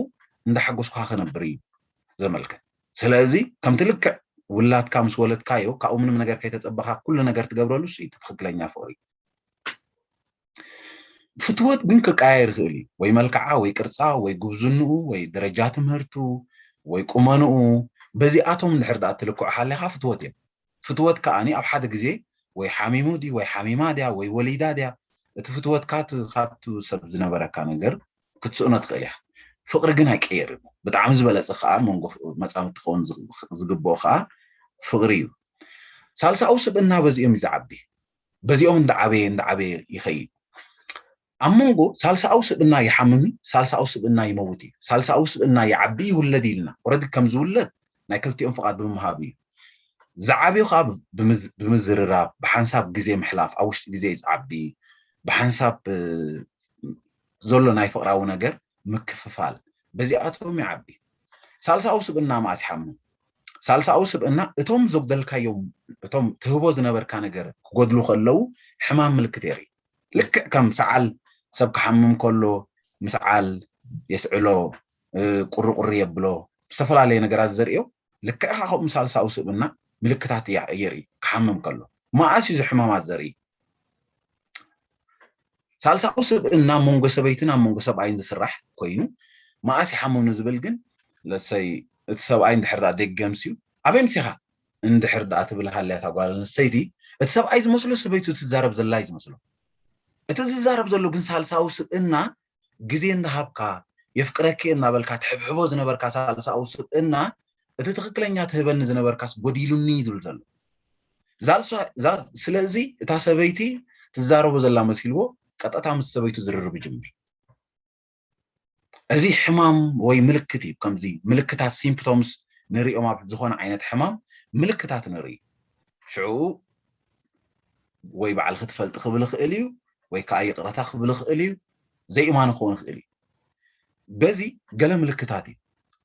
እንዳሓጎስኩኻ ክነብር እዩ ዘመልክት። ስለዚ ከምቲ ልክዕ ውላድካ ምስ ወለድካዮ ካብኡ ምንም ነገር ከይተፀበኻ ኩሉ ነገር ትገብረሉ እሱ እዩ እቲ ትኽክለኛ ፍቕሪ። ፍትወት ግን ክቀያየር ይኽእል እዩ። ወይ መልክዓ ወይ ቅርፃ ወይ ጉብዝንኡ ወይ ደረጃ ትምህርቱ ወይ ቁመንኡ በዚኣቶም እንድሕር ደኣ ትልክዖ ሃሊኻ ፍትወት እዮም። ፍትወት ከዓኒ ኣብ ሓደ ግዜ ወይ ሓሚሙ ድዩ ወይ ሓሚማ ድያ ወይ ወሊዳ ድያ እቲ ፍትወት ካቱ ካቱ ሰብ ዝነበረካ ነገር ክትስእኖ ትኽእል ኢኻ። ፍቕሪ ግን ኣይቀየርን። ብጣዕሚ ዝበለፀ ከዓ መንጎ መፃምድቲ ክኸውን ዝግ- ዝግብኦ ከዓ ፍቕሪ እዩ። ሳልሳዊ ስብእና በዚኦም እዩ ዝዓቢ። በዚኦም እንዳዓበየ እንዳዓበየ ይኸይድ። ኣብ መንጎ ሳልሳዊ ስብእና ይሓምም እዩ፣ ሳልሳዊ ስብእና ይመውት እዩ። ሳልሳዊ ስብእና ይዓቢ ይውለድ ኢልና ኦረዲ ከም ዝውለድ ናይ ክልቲኦም ፍቓድ ብምሃብ እዩ። ዝዓብዩ ከዓ ብምዝ- ብምዝርራብ ብሓንሳብ ግዜ ምሕላፍ ኣብ ውሽጢ ግዜ እዩ ዝዓቢ። ብሓንሳብ እ፣ ዘሎ ናይ ፍቕራዊ ነገር ምክፍፋል በዚኣቶም ይዓቢ። ሳልሳዊ ስብእና መዓስ ይሓምም? ሳልሳዊ ስብእና እቶም ዘጉደልካዮም እቶም ትህቦ ዝነበርካ ነገር ክጎድሉ ከለዉ ሕማም ምልክት የርኢ። ልክዕ ከም ሰዓል ሰብ ክሓምም ከሎ ምስዓል የስዕሎ፣ ቁርቁሪ የብሎ፣ ዝተፈላለየ ነገራት ዘርእዮ ልክዕ ከምኡ ሳልሳዊ ስብእና ምልክታት የርኢ። ክሓምም ከሎ መኣስ እዩ ዝሕማማት ዘርኢ? ሳልሳዊ ስብእና መንጎ ሰበይትን ኣብ መንጎ ሰብኣይን ዝስራሕ ኮይኑ መኣስ ይሓምም ንዝብል ግን ለሰይ እቲ ሰብኣይ እንድሕር ደኣ ደገምስ እዩ ኣበይ ምሲኻ እንድሕር ደኣ ትብል ሃልያ እታ ጓል ኣንስተይቲ እቲ ሰብኣይ ዝመስሎ ሰበይቱ ትዛረብ ዘላ እዩ ዝመስሎ። እቲ ዝዛረብ ዘሎ ግን ሳልሳዊ ስብእና ግዜ እንዳሃብካ የፍቅረኪ እናበልካ ትሕብሕቦ ዝነበርካ ሳልሳዊ ስብእና እቲ ትኽክለኛ ትህበኒ ዝነበርካስ ጎዲሉኒ ዝብል ዘሎ። ስለዚ እታ ሰበይቲ ትዛረቦ ዘላ መሲልዎ ቀጥታ ምስ ሰበይቱ ዝርርብ ይጅምር። እዚ ሕማም ወይ ምልክት እዩ። ከምዚ ምልክታት symptoms ንሪኦም ኣብ ዝኾነ ዓይነት ሕማም ምልክታት ንርኢ። ሽዑ ወይ ባዕልኺ ትፈልጢ ክብል ይኽእል እዩ ወይ ከዓ ይቕረታ ክብል ይኽእል እዩ። ዘይእማን ክኸውን ይኽእል እዩ። በዚ ገለ ምልክታት እዩ።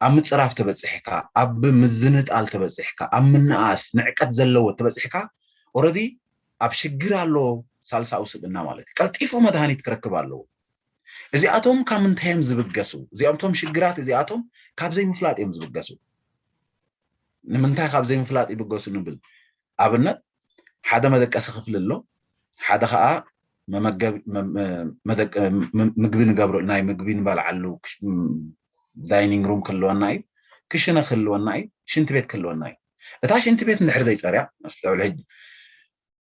ኣብ ምፅራፍ ተበፂሕካ፣ ኣብ ምዝንጣል ተበፂሕካ፣ ኣብ ምንኣስ ንዕቀት ዘለዎ ተበፂሕካ ኦረዲ ኣብ ሽግር ኣሎ ሳልሳዊ ስብእና ማለት እዩ። ቀልጢፉ መድሃኒት ክረክብ ኣለዎ። እዚኣቶም ካብ ምንታይ እዮም ዝብገሱ? እዚኣቶም ሽግራት እዚኣቶም ካብ ዘይምፍላጥ እዮም ዝብገሱ። ንምንታይ ካብ ዘይምፍላጥ ይብገሱ ንብል? ኣብነት ሓደ መደቀሲ ክፍሊ ኣሎ፣ ሓደ ከዓ ምግቢ ንገብረሉ ናይ ምግቢ ንበልዓሉ ዳይኒንግ ሩም ክህልወና እዩ፣ ክሽነ ክህልወና እዩ፣ ሽንቲ ቤት ክህልወና እዩ። እታ ሽንቲ ቤት እንድሕር ዘይፀርያ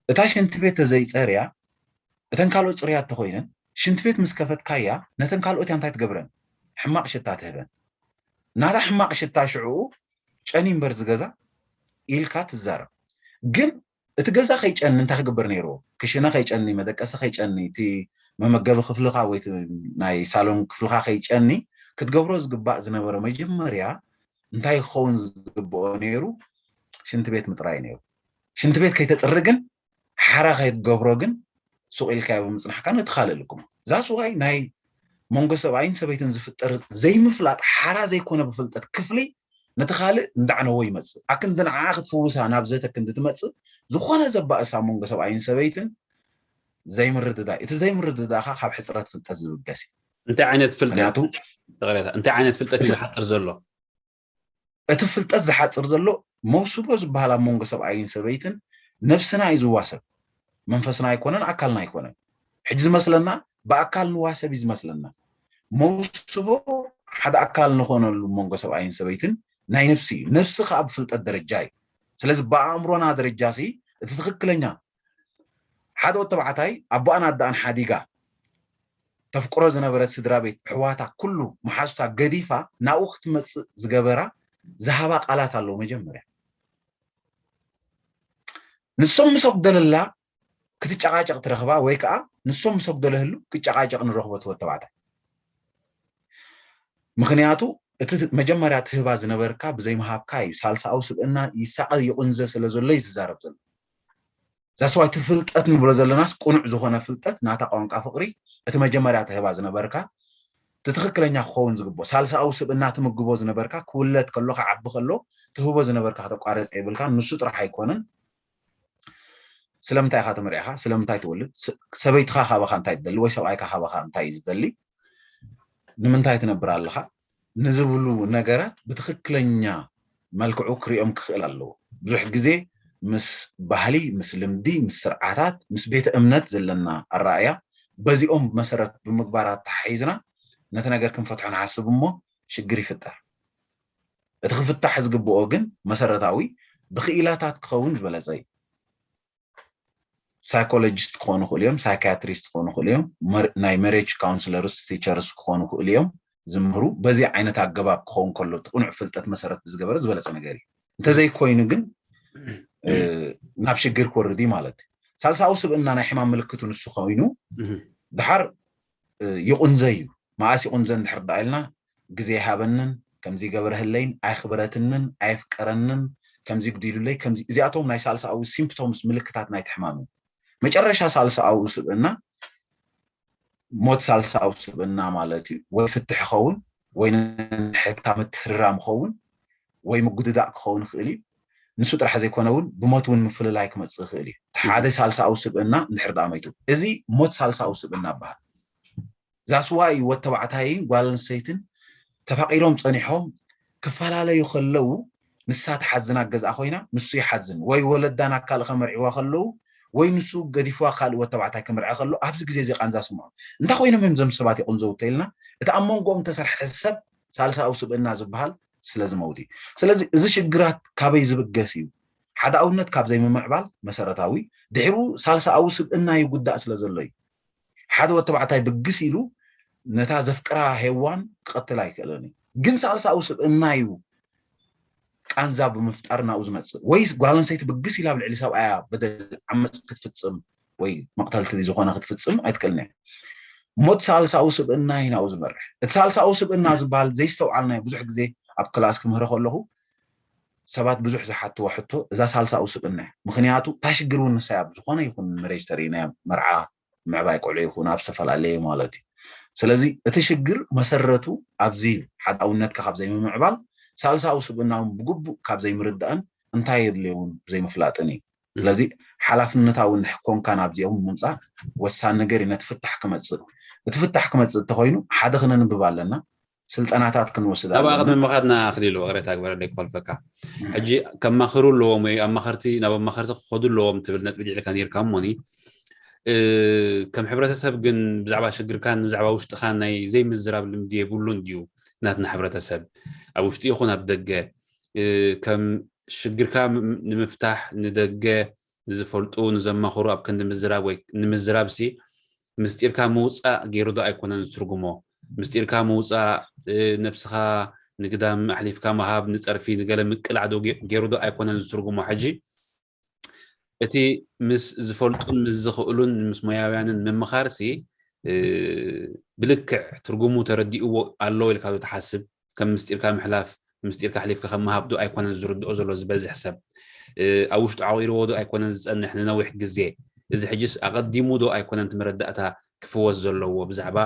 እታ ሽንቲ ቤት ተዘይፀርያ እተን ካልኦት ፅርያት ተኮይነን ሽንቲ ቤት ምስ ከፈትካያ ነተን ካልኦት እያ እንታይ ትገብረን? ሕማቕ ሽታ ትህበን። ናታ ሕማቕ ሽታ ሽዕኡ ጨኒ እምበር ዝገዛ ኢልካ ትዛረብ። ግን እቲ ገዛ ከይጨኒ እንታይ ክግበር ነይርዎ? ክሽነ ከይጨኒ፣ መደቀሲ ከይጨኒ፣ እቲ መመገቢ ክፍልካ ወይ ናይ ሳሎን ክፍልካ ከይጨኒ ክትገብሮ ዝግባእ ዝነበረ መጀመርያ እንታይ ክኸውን ዝግብኦ ነይሩ? ሽንቲ ቤት ምፅራይ ነይሩ። ሽንቲ ቤት ከይተፅሪ ግን ሓራ ከይትገብሮ ግን ሱቕ ኢልካዮ ብምፅናሕካ ነቲ ካልእ ልክሞ። ዛስዋይ ናይ መንጎ ሰብኣይን ሰበይትን ዝፍጠር ዘይምፍላጥ ሓራ ዘይኮነ ብፍልጠት ክፍሊ ነቲ ካልእ እንዳዕነዎ ይመፅእ። ኣክንዲ ንዓኣ ክትፍውሳ ናብ ዘተ ክንዲ ትመፅእ ዝኾነ ዘባእሳ መንጎ ሰብኣይን ሰበይትን ዘይምርድዳእ። እቲ ዘይምርድዳእካ ካብ ሕፅረት ፍልጠት ዝብገስ እዩ። እንታይ ዓይነት ፍልጠት? እንታይ ዓይነት ፍልጠት እዩ ዝሓፅር ዘሎ? እቲ ፍልጠት ዝሓፅር ዘሎ መውስቦ ዝበሃል ኣብ መንጎ ሰብኣይን ሰበይትን ነብስና እዩ ዝዋሰብ። መንፈስና ኣይኮነን፣ ኣካልና ኣይኮነን። ሕጂ ዝመስለና ብኣካል ንዋሰብ እዩ ዝመስለና። መውስቦ ሓደ ኣካል ንኾነሉ መንጎ ሰብኣይን ሰበይትን ናይ ነብሲ እዩ። ነብሲ ከዓ ብፍልጠት ደረጃ እዩ። ስለዚ ብኣእምሮና ደረጃ ሲ እቲ ትኽክለኛ ሓደ ወዲ ተባዕታይ ኣቦኣን ኣደኣን ሓዲጋ ተፍቅሮ ዝነበረት ስድራ ቤት ኣሕዋታ ኩሉ መሓዙታ ገዲፋ ናብኡ ክትመፅእ ዝገበራ ዝሃባ ቃላት ኣለዉ። መጀመርያ ንሶም ምስ ኣጉደለላ ክትጨቃጨቅ ትረኽባ ወይ ከዓ ንሶም ምስ ኣጉደለህሉ ክጨቃጨቅ ንረኽቦ እቲ ወዲ ተባዕታይ። ምክንያቱ እቲ መጀመርያ ትህባ ዝነበርካ ብዘይምሃብካ እዩ። ሳልሳዊ ስብእና ይሳቐ ይቑንዘ ስለ ዘሎ እዩ ዝዛረብ ዘሎ። ዛስዋይ እቲ ፍልጠት ንብሎ ዘለናስ ቅኑዕ ዝኾነ ፍልጠት ናታ ቋንቋ ፍቕሪ እቲ መጀመርያ ትህባ ዝነበርካ እቲ ትኽክለኛ ክኸውን ዝግብኦ ሳልሳዊ ስብእና ትምግቦ ዝነበርካ ክውለድ ከሎ ክዓቢ ከሎ ትህቦ ዝነበርካ ከተቋረፀ የብልካ። ንሱ ጥራሕ ኣይኮነን። ስለምንታይ ኢኻ ተመርዒኻ? ስለምንታይ ትወልድ? ሰበይትኻ ካባኻ እንታይ ትደሊ? ወይ ሰብኣይካ ካባኻ እንታይ እዩ ዝደሊ? ንምንታይ ትነብር ኣለኻ? ንዝብሉ ነገራት ብትኽክለኛ መልክዑ ክሪኦም ክኽእል ኣለዎ። ብዙሕ ግዜ ምስ ባህሊ፣ ምስ ልምዲ፣ ምስ ስርዓታት፣ ምስ ቤተ እምነት ዘለና ኣረኣእያ በዚኦም መሰረት ብምግባር ኣተሓሒዝና ነቲ ነገር ክንፈትሖ ንሓስብ እሞ ሽግር ይፍጠር። እቲ ክፍታሕ ዝግብኦ ግን መሰረታዊ ብክኢላታት ክኸውን ዝበለፀ እዩ። ሳይኮሎጂስት ክኾኑ ይኽእሉ እዮም፣ ሳይካትሪስት ክኾኑ ይኽእሉ እዮም፣ ናይ መሬጅ ካውንስለርስ ቲቸርስ ክኾኑ ይኽእሉ እዮም። ዝምህሩ በዚ ዓይነት ኣገባብ ክኸውን ከሎ እቲ ቅኑዕ ፍልጠት መሰረት ብዝገበረ ዝበለፀ ነገር እዩ። እንተዘይኮይኑ ግን ናብ ሽግር ክወርድ እዩ ማለት እዩ። ሳልሳዊ ስብእና ናይ ሕማም ምልክቱ ንሱ ኮይኑ ድሓር ይቑንዘ እዩ። መኣስ ይቑንዘ እንድሕር ደኣ ኢልና ግዜ ይሃበንን ከምዚ ይገበረህለይን ኣይኽበረትንን ኣየፍቀረንን ከምዚ ጉዲሉለይ ከምዚ እዚኣቶም ናይ ሳልሳዊ ሲምፕቶምስ ምልክታት ናይቲ ሕማም እዩ። መጨረሻ ሳልሳዊ ስብእና ሞት ሳልሳዊ ስብእና ማለት እዩ። ወይ ፍትሕ ይኸውን ወይ ንሕትካ ምትህርራም ይኸውን ወይ ምጉድዳእ ክኸውን ይኽእል እዩ። ንሱ ጥራሕ ዘይኮነ እውን ብሞት እውን ምፍልላይ ክመፅእ ይኽእል እዩ። እቲ ሓደ ሳልሳዊ ስብእና እንድሕር ደኣ መይቱ፣ እዚ ሞት ሳልሳዊ ስብእና ይበሃል። ዛስዋይ ወተባዕታይን ጓል ኣንስተይትን ተፋቂሮም ፀኒሖም ክፈላለዩ ከለዉ ንሳ ትሓዝን ኣብ ገዝኣ ኮይና ንሱ ይሓዝን፣ ወይ ወለዳ ናብ ካልእ ከመርዕዋ ከለዉ ወይ ንሱ ገዲፍዋ ካልእ ወተባዕታይ ክምርዐ ከሎ ኣብዚ ግዜ እዚ ቃንዛ ስምዖ። እንታይ ኮይኖም እዮም እዞም ሰባት ይቕንዘው እንተኢልና እቲ ኣብ መንጎኦም ተሰርሐ ሰብ ሳልሳዊ ስብእና ዝበሃል ስለ ዝመውት እዩ። ስለዚ እዚ ሽግራት ካበይ ዝብገስ እዩ? ሓደ ኣብነት ካብ ዘይምምዕባል መሰረታዊ፣ ድሕሩ ሳልሳዊ ስብእና ይጉዳእ ስለ ዘሎ እዩ። ሓደ ወተባዕታይ ብግስ ኢሉ ነታ ዘፍቅራ ሄዋን ክቐትል ኣይክእልን እዩ። ግን ሳልሳዊ ስብእና እዩ ቃንዛ ብምፍጣር ናብኡ ዝመፅእ። ወይ ጓል ኣንስተይቲ ብግስ ኢላ ኣብ ልዕሊ ሰብኣያ በደል ዓመፅ ክትፍፅም ወይ መቕተልቲ ዝኾነ ክትፍፅም ኣይትክእልን እያ። ሞት ሳልሳዊ ስብእና እዩ ናብኡ ዝመርሕ። እቲ ሳልሳዊ ስብእና ዝበሃል ዘይስተውዓልናዮ ብዙሕ ግዜ ኣብ ክላስ ክምህረ ከለኹ ሰባት ብዙሕ ዝሓትዎ ሕቶ እዛ ሳልሳዊ ስብእና እያ። ምክንያቱ እታ ሽግር እውን ንሳ እያ። ኣብ ዝኾነ ይኹን መሬጅ ተርእናዮ መርዓ ምዕባይ ቆልዑ ይኹን ኣብ ዝተፈላለየ ማለት እዩ። ስለዚ እቲ ሽግር መሰረቱ ኣብዚ ሓደ ኣብነትካ ካብ ዘይምምዕባል ሳልሳዊ ስብእና እውን ብግቡእ ካብ ዘይምርዳእን እንታይ የድልዮ እውን ብዘይምፍላጥን እዩ። ስለዚ ሓላፍነታዊ እንድሕር ኮንካ ናብዚኦም ምምፃእ ወሳኒ ነገር እዩ። ነቲ ፍታሕ ክመፅእ እቲ ፍታሕ ክመፅእ እንተኮይኑ ሓደ ክነንብብ ኣለና፣ ስልጠናታት ክንወስድ ናብኣ ኣለና። ቅድሚ ምኻድና ኣኽሊሉ ቅሬታ ግበረለይ ክኸልፈካ። ሕጂ ከማኽሩ ኣለዎም ወይ ኣማኸርቲ ናብ ኣማኸርቲ ክኸዱ ኣለዎም ትብል ነጥቢ ልዒልካ ነይርካ እሞኒ እ፣ ከም ሕብረተሰብ ግን ብዛዕባ ሽግርካን ብዛዕባ ውሽጥኻን ናይ ዘይምዝራብ ልምዲ የብሉን ድዩ ናትና ሕብረተሰብ ኣብ ውሽጢ ይኹን ኣብ ደገ እ፣ ከም ሽግርካ ም- ንምፍታሕ ንደገ ንዝፈልጡ ንዘማኽሩ ኣብ ክንዲ ምዝራብ ወይ ንምዝራብ ሲ ምስጢርካ ምውፃእ ገይሩ ዶ ኣይኮነን ዝትርጉሞ? ምስጢርካ ምውፃእ እ፣ ነብስኻ ንግዳም ኣሕሊፍካ ምሃብ ንፀርፊ ንገለ ምቅላዕ ዶ ገ- ገይሩ ዶ ኣይኮነን ዝትርጉሞ? ሕጂ እቲ ምስ ዝፈልጡን ምስ ዝኽእሉን ምስ ሞያውያንን ምምኻር ሲ እ፣ ብልክዕ ትርጉሙ ተረዲእዎ ኣሎ ኢልካ ዶ ትሓስብ? ከም ምስጢርካ ምሕላፍ ምስጢርካ ኣሕሊፍካ ከም ምሃብ ዶ ኣይኮነን ዝርድኦ ዘሎ ዝበዝሕ ሰብ እ፣ ኣብ ውሽጡ ዓቂርዎ ዶ ኣይኮነን ዝፀንሕ ንነዊሕ ግዜ? እዚ ሕጅስ ኣቐዲሙ ዶ ኣይኮነን እቲ መረዳእታ ክፍወስ ዘለዎ ብዛዕባ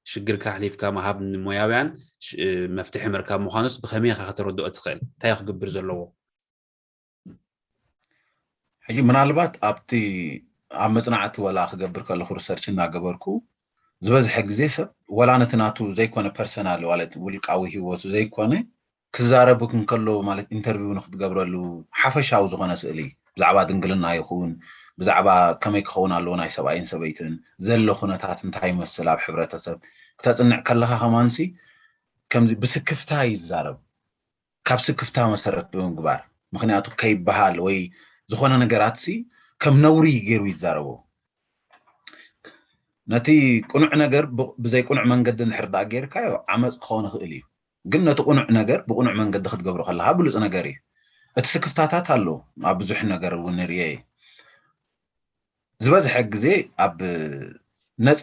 ሽግርካ ኣሕሊፍካ ምሃብ ንሞያውያን ሽ- እ፣ መፍትሒ ምርካብ ምዃኑስ ብኸመይ ኢኻ ከተረድኦ ትኽእል? እንታይ እዩ ክግብር ዘለዎ? ሕጂ ምናልባት ኣብቲ ኣብ መፅናዕቲ ወላ ክገብር ከለኹ ሪሰርች እናገበርኩ ዝበዝሐ ግዜ ሰብ ወላ ነቲ ናቱ ዘይኮነ ፐርሰናል ማለት ውልቃዊ ህይወቱ ዘይኮነ ክዛረብ እንከሎ ማለት ኢንተርቪው ንክትገብረሉ ሓፈሻዊ ዝኾነ ስእሊ ብዛዕባ ድንግልና ይኹን ብዛዕባ ከመይ ክኸውን ኣለዎ ናይ ሰብኣይን ሰበይትን ዘሎ ኩነታት እንታይ ይመስል ኣብ ሕብረተሰብ ክተፅንዕ ከለኻ ከማንሲ ከምዚ ብስክፍታ ይዛረብ። ካብ ስክፍታ መሰረት ብምግባር ምክንያቱ ከይበሃል ወይ ዝኾነ ነገራት ሲ ከም ነውሪ ገይሩ ይዛረቦ። ነቲ ቅኑዕ ነገር ብ- ብዘይ ቅኑዕ መንገዲ እንድሕር ደኣ ጌርካዮ ዓመፅ ክኸውን ይኽእል እዩ። ግን ነቲ ቅኑዕ ነገር ብቅኑዕ መንገዲ ክትገብሮ ከለካ ብሉፅ ነገር እዩ። እቲ ስክፍታታት ኣሎ ኣብ ብዙሕ ነገር እውን ንርኤ እዩ። ዝበዝሐ ግዜ ኣብ ነፃ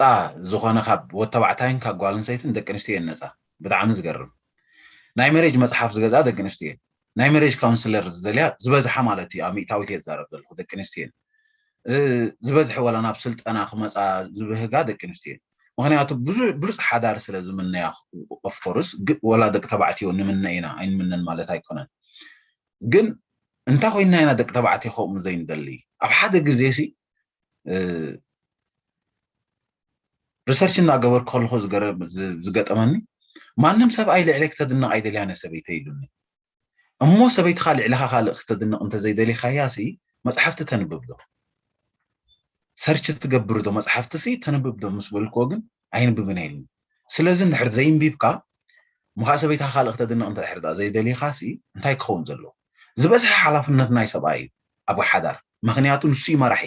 ዝኾነ ካብ ወተባዕታይን ካብ ጓል ኣንስተይትን ደቂ ኣንስትዮ እየን ነፃ። ብጣዕሚ ዝገርም ናይ መሬጅ መፅሓፍ ዝገዝኣ ደቂ ኣንስትዮ እየን። ናይ መሬጅ ካውንስለር ዝደልያ ዝበዝሓ ማለት እዩ ኣብ ሚእታዊት እየ ዝዛረብ ዘለኹ ደቂ ኣንስትዮ እየን። እ፣ ዝበዝሐ ወላ ናብ ስልጠና ክመፃ ዝብህጋ ደቂ ኣንስትዮ እየን። ምክንያቱ ብዙ- ብሉፅ ሓዳር ስለ ዝምነያ ኦፍኮርስ ወላ ደቂ ተባዕትዮ ንምነ ኢና ኣይንምነን ማለት ኣይኮነን። ግን እንታይ ኮይንና ኢና ደቂ ተባዕትዮ ከምኡ ዘይንደሊ? ኣብ ሓደ ግዜ ሲ እ፣ ሪሰርች እናገበርኩ ከለኹ ዝገረ- ዝ- ዝገጠመኒ ማንም ሰብኣይ ልዕለይ ክተድንቕ ኣይደልያን እያ ሰበይተይ ኢሉኒ። እሞ ሰበይትኻ ልዕለኻ ካልእ ክተድንቕ እንተዘይደሊኻያ ሲ መፅሓፍቲ ተንብብ ዶ ሰርች ትገብር ዶ መፅሓፍቲ ሲ ተንብብ ዶ ምስ በልክዎ ግን ኣይንብብን ኢሉኒ። ስለዚ እንድሕር ዘየንቢብካ ምኻእ ሰበይትኻ ካልእ ክተድንቕ እንተ ድሕር ደኣ ዘይደሊኻ ሲ እንታይ ክኸውን ዘለዎ? ዝበዝሐ ሓላፍነት ናይ ሰብኣይ እዩ ኣብ ሓዳር። ምኽንያቱ ንሱ እዩ መራሒ።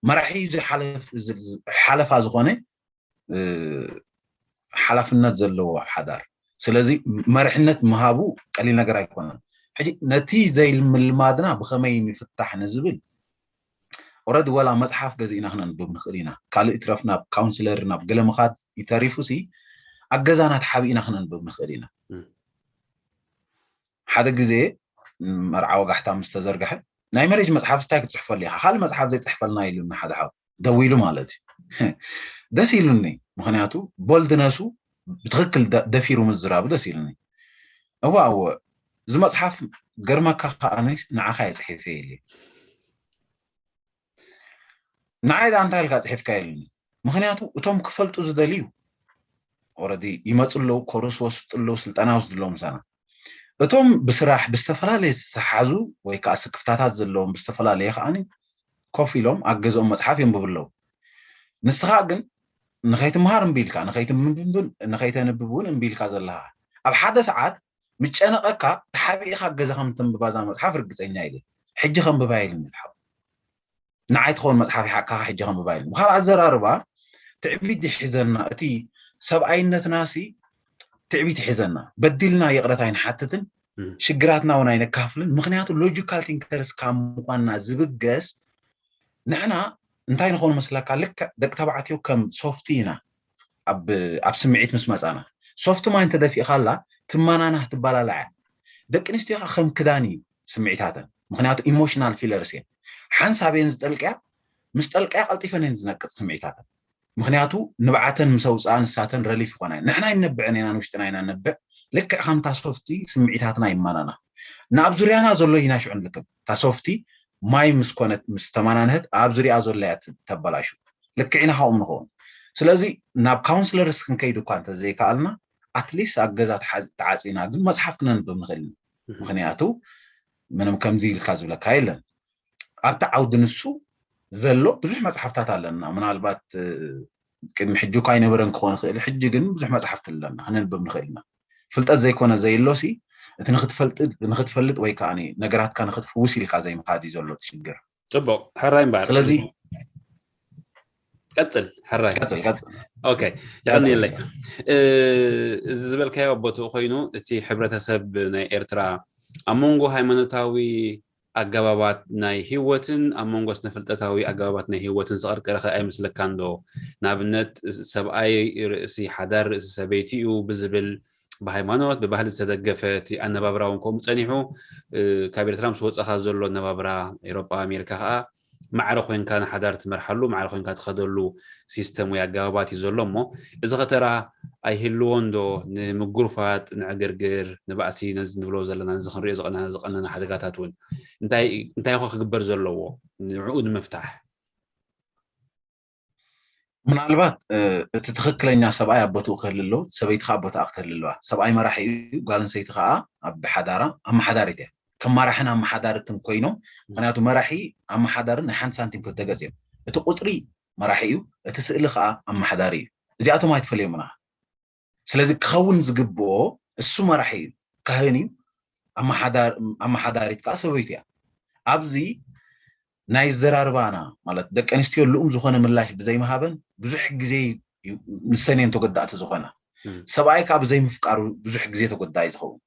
መራሒ እዩ ዝሓለፍ- ዝ- ዝ- ሓለፋ ዝኾነ እ፣ ሓላፍነት ዘለዎ ኣብ ሓዳር። ስለዚ መሪሕነት ምሃቡ ቀሊል ነገር ኣይኮነን። ሕጂ ነቲ ዘይምልማድና ብኸመይ ንፍታሕ ንዝብል ኦረዲ ወላ መፅሓፍ ገዚእና ክነንብብ ንኽእል ኢና። ካልእ ይትረፍ ናብ ካውንስለር ናብ ገለ ምኻድ ይተሪፉ ሲ ኣብ ገዛና ተሓቢእና ክነንብብ ንኽእል ኢና። እም። ሓደ ግዜ ም፣ መርዓ ወጋሕታ ምስ ተዘርግሐ ናይ መሬጅ መፅሓፍ እንታይ ክትፅሕፈሉ ኢኻ ካልእ መፅሓፍ ዘይፅሕፈልና ኢሉና ሓደ ሓው ደዊሉ ማለት እዩ። ደስ ኢሉኒ ምክንያቱ ቦልድነሱ ብትክክል ደ- ደፊሩ ምዝራቡ ደስ ኢሉኒ። እዋ እወ እዚ መፅሓፍ ገርመካ ከዓኒ ንዓኻ እየ ፅሒፈ ኢለ። ንዓይ ደኣ እንታይ ኢልካ ፅሒፍካ ኢሉኒ። ምኽንያቱ እቶም ክፈልጡ ዝደልዩ ኦረዲ ይመፁ ኣለዉ፣ ኮርስ ወስጡ ኣለዉ፣ ስልጠና ወስዱ ኣለዉ ምሳና። እቶም ብስራሕ ብዝተፈላለየ ዝተሓዙ ወይ ከዓ ስክፍታታት ዘለዎም ብዝተፈላለየ ከዓኒ ኮፍ ኢሎም ኣብ ገዝኦም መፅሓፍ የንብቡ ኣለዉ። ንስኻ ግን ንኸይትምሃር እምቢ ኢልካ፣ ንኸይትምንብብን ንኸይተንብብ እውን እምቢ ኢልካ ዘለኻ፣ ኣብ ሓደ ሰዓት ምጨነቐካ ተሓቢእኻ ኣብ ገዛ ከም ተንብባ እዛ መፅሓፍ ርግፀኛ ኢለ። ሕጂ ከንብባ ኢልኒ ዝሓው ንዓይ ትኸውን መፅሓፍ ይሓቅካ ሕጂ ከንብባ ኢልኒ። ብካልእ ኣዘራርባ ትዕቢት ይሒዘና፣ እቲ ሰብኣይነትና ሲ ትዕቢት ይሒዘና። በዲልና ይቕረታ ኣይንሓትትን፣ እም። ሽግራትና እውን ኣይነካፍልን። ምክንያቱ ሎጂካል ቲንከርስ ካብ ምኳንና ዝብገስ ንሕና እንታይ ንኾን መስለካ፣ ልክዕ ደቂ ተባዕትዮ ከም ሶፍቲ ኢና። ኣብ ኣብ ስምዒት ምስ መፃና ሶፍቲ ማይ እንተደፊእካላ ትመናናህ ትበላላዕ እያ። ደቂ ኣንስትዮ ከዓ ከም ክዳን እዩ ስምዒታተን፣ ምክንያቱ ኢሞሽናል ፊለርስ እየን። ሓንሳብ እየን ዝጠልቅያ፣ ምስ ጠልቅያ ቀልጢፈን እየን ዝነቅፅ ስምዒታተን። ምክንያቱ ንብዓተን ምስ ኣውፅኣ ንሳተን ረሊፍ ይኮና እየን። ንሕና ኣይንነብዕን ኢና፣ ንውሽጥና ኢና ንነብዕ። ልክዕ ከምታ ሶፍቲ ስምዒታትና ይመናና። ናብ ዙርያና ዘሎ ይናሽዑ ንልክም። እታ ሶፍቲ ማይ ምስ ኮነት ምስ ተመናንህት ኣብ ዙሪኣ ዘሎ እያ ት- ተበላሹ። ልክዕ ኢና ካብኦም ንኸውን። ስለዚ ናብ ካውንስለርስ ክንከይድ እኳ እንተዘይከኣልና ኣትሊስት ኣብ ገዛ ተሓዝ- ተዓፂና ግን መፅሓፍ ክነንብብ ንኽእል ኢና። ምክንያቱ ምንም ከምዚ ኢልካ ዝብለካ የለን። ኣብቲ ዓውዲ ንሱ ዘሎ ብዙሕ መፅሓፍታት ኣለና። ምናልባት እ፣ ቅድሚ ሕጂ እኳ ኣይነበረን ክኾን ይኽእል፣ ሕጂ ግን ብዙሕ መፅሓፍቲ ኣለና ክነንብብ ንኽእል ኢና። ፍልጠት ዘይኮነ ዘየሎሲ እቲ ንክትፈልጥ ንክትፈልጥ ወይ ከዓ ነገራትካ ንክትፍውስ ኢልካ ዘይምኻድ እዩ ዘሎ እቲ ሽግር። ፅቡቅ፣ ሕራይ እምበኣር። ስለዚ ቀፅል ሕራይ። ቀፅል ቀፅል ኦኬ፣ የቀንየለይ። እ፣ እዚ ዝበልካዮ ቦትኡ ኮይኑ፣ እቲ ሕብረተሰብ ናይ ኤርትራ ኣብ መንጎ ሃይማኖታዊ ኣገባባት ናይ ህይወትን ኣብ መንጎ ስነ-ፍልጠታዊ ኣገባባት ናይ ህይወትን ዝቐርቀረ ከ ኣይመስለካን ዶ? ንኣብነት ሰብኣይ ርእሲ ሓዳር ርእሲ ሰበይቲ እዩ ብዝብል ብሃይማኖት ብባህሊ ዝተደገፈ እቲ ኣነባብራ እውን ከምኡ ጸኒሑ፣ እ፣ ካብ ኤርትራ ምስ ወጻኻ ዘሎ ኣነባብራ ኤውሮጳ ኣሜሪካ ከኣ ማዕረ ኮይንካ ንሓዳር ትመርሓሉ ማዕረ ኮይንካ ትኸደሉ ሲስተም ወይ ኣገባባት እዩ ዘሎ እሞ እዚ ኸተራ ኣይህልዎን ዶ? ንምጉርፋጥ ንዕግርግር ንባእሲ ነዚ ንብሎ ዘለና ነዚ ክንሪኦ ዝቐነና ዝቐነና ሓደጋታት እውን እንታይ እንታይ ኾ ክግበር ዘለዎ ንዕኡ ንምፍታሕ? ምናልባት እ፣ እቲ ትኽክለኛ ሰብኣይ ኣብ ቦትኡ ክህል ኣለዎ፣ ሰበይቲ ከዓ ኣብ ቦትኣ ክትህል ኣለዋ። ሰብኣይ መራሒ እዩ፣ ጓል ኣንሰይቲ ከዓ ኣብ ሓዳራ ኣመሓዳሪት እያ። ከም መራሕን ኣመሓዳርትን ኮይኖም፣ ምክንያቱ መራሒ ኣመሓዳርን ናይ ሓንቲ ሳንቲም ክልተ ገፅ እዮም። እቲ ቁፅሪ መራሒ እዩ፣ እቲ ስእሊ ከዓ ኣመሓዳሪ እዩ። እዚኣቶም ኣይትፈልዮምና። ስለዚ ክኸውን ዝግብኦ እሱ መራሒ እዩ፣ ካህን እዩ፣ ኣመሓዳር- ኣመሓዳሪት ከዓ ሰበይቲ እያ። ኣብዚ ናይ ዘራርባና ማለት ደቂ ኣንስትዮ ልኡም ዝኾነ ምላሽ ብዘይምሃበን ብዙሕ ግዜ እዩ ንሰን እየን ተጎዳእቲ ዝኾና። እም። ሰብኣይ ከዓ ብዘይምፍቃሩ ብዙሕ ግዜ ተጎዳኢ ዝኸውን።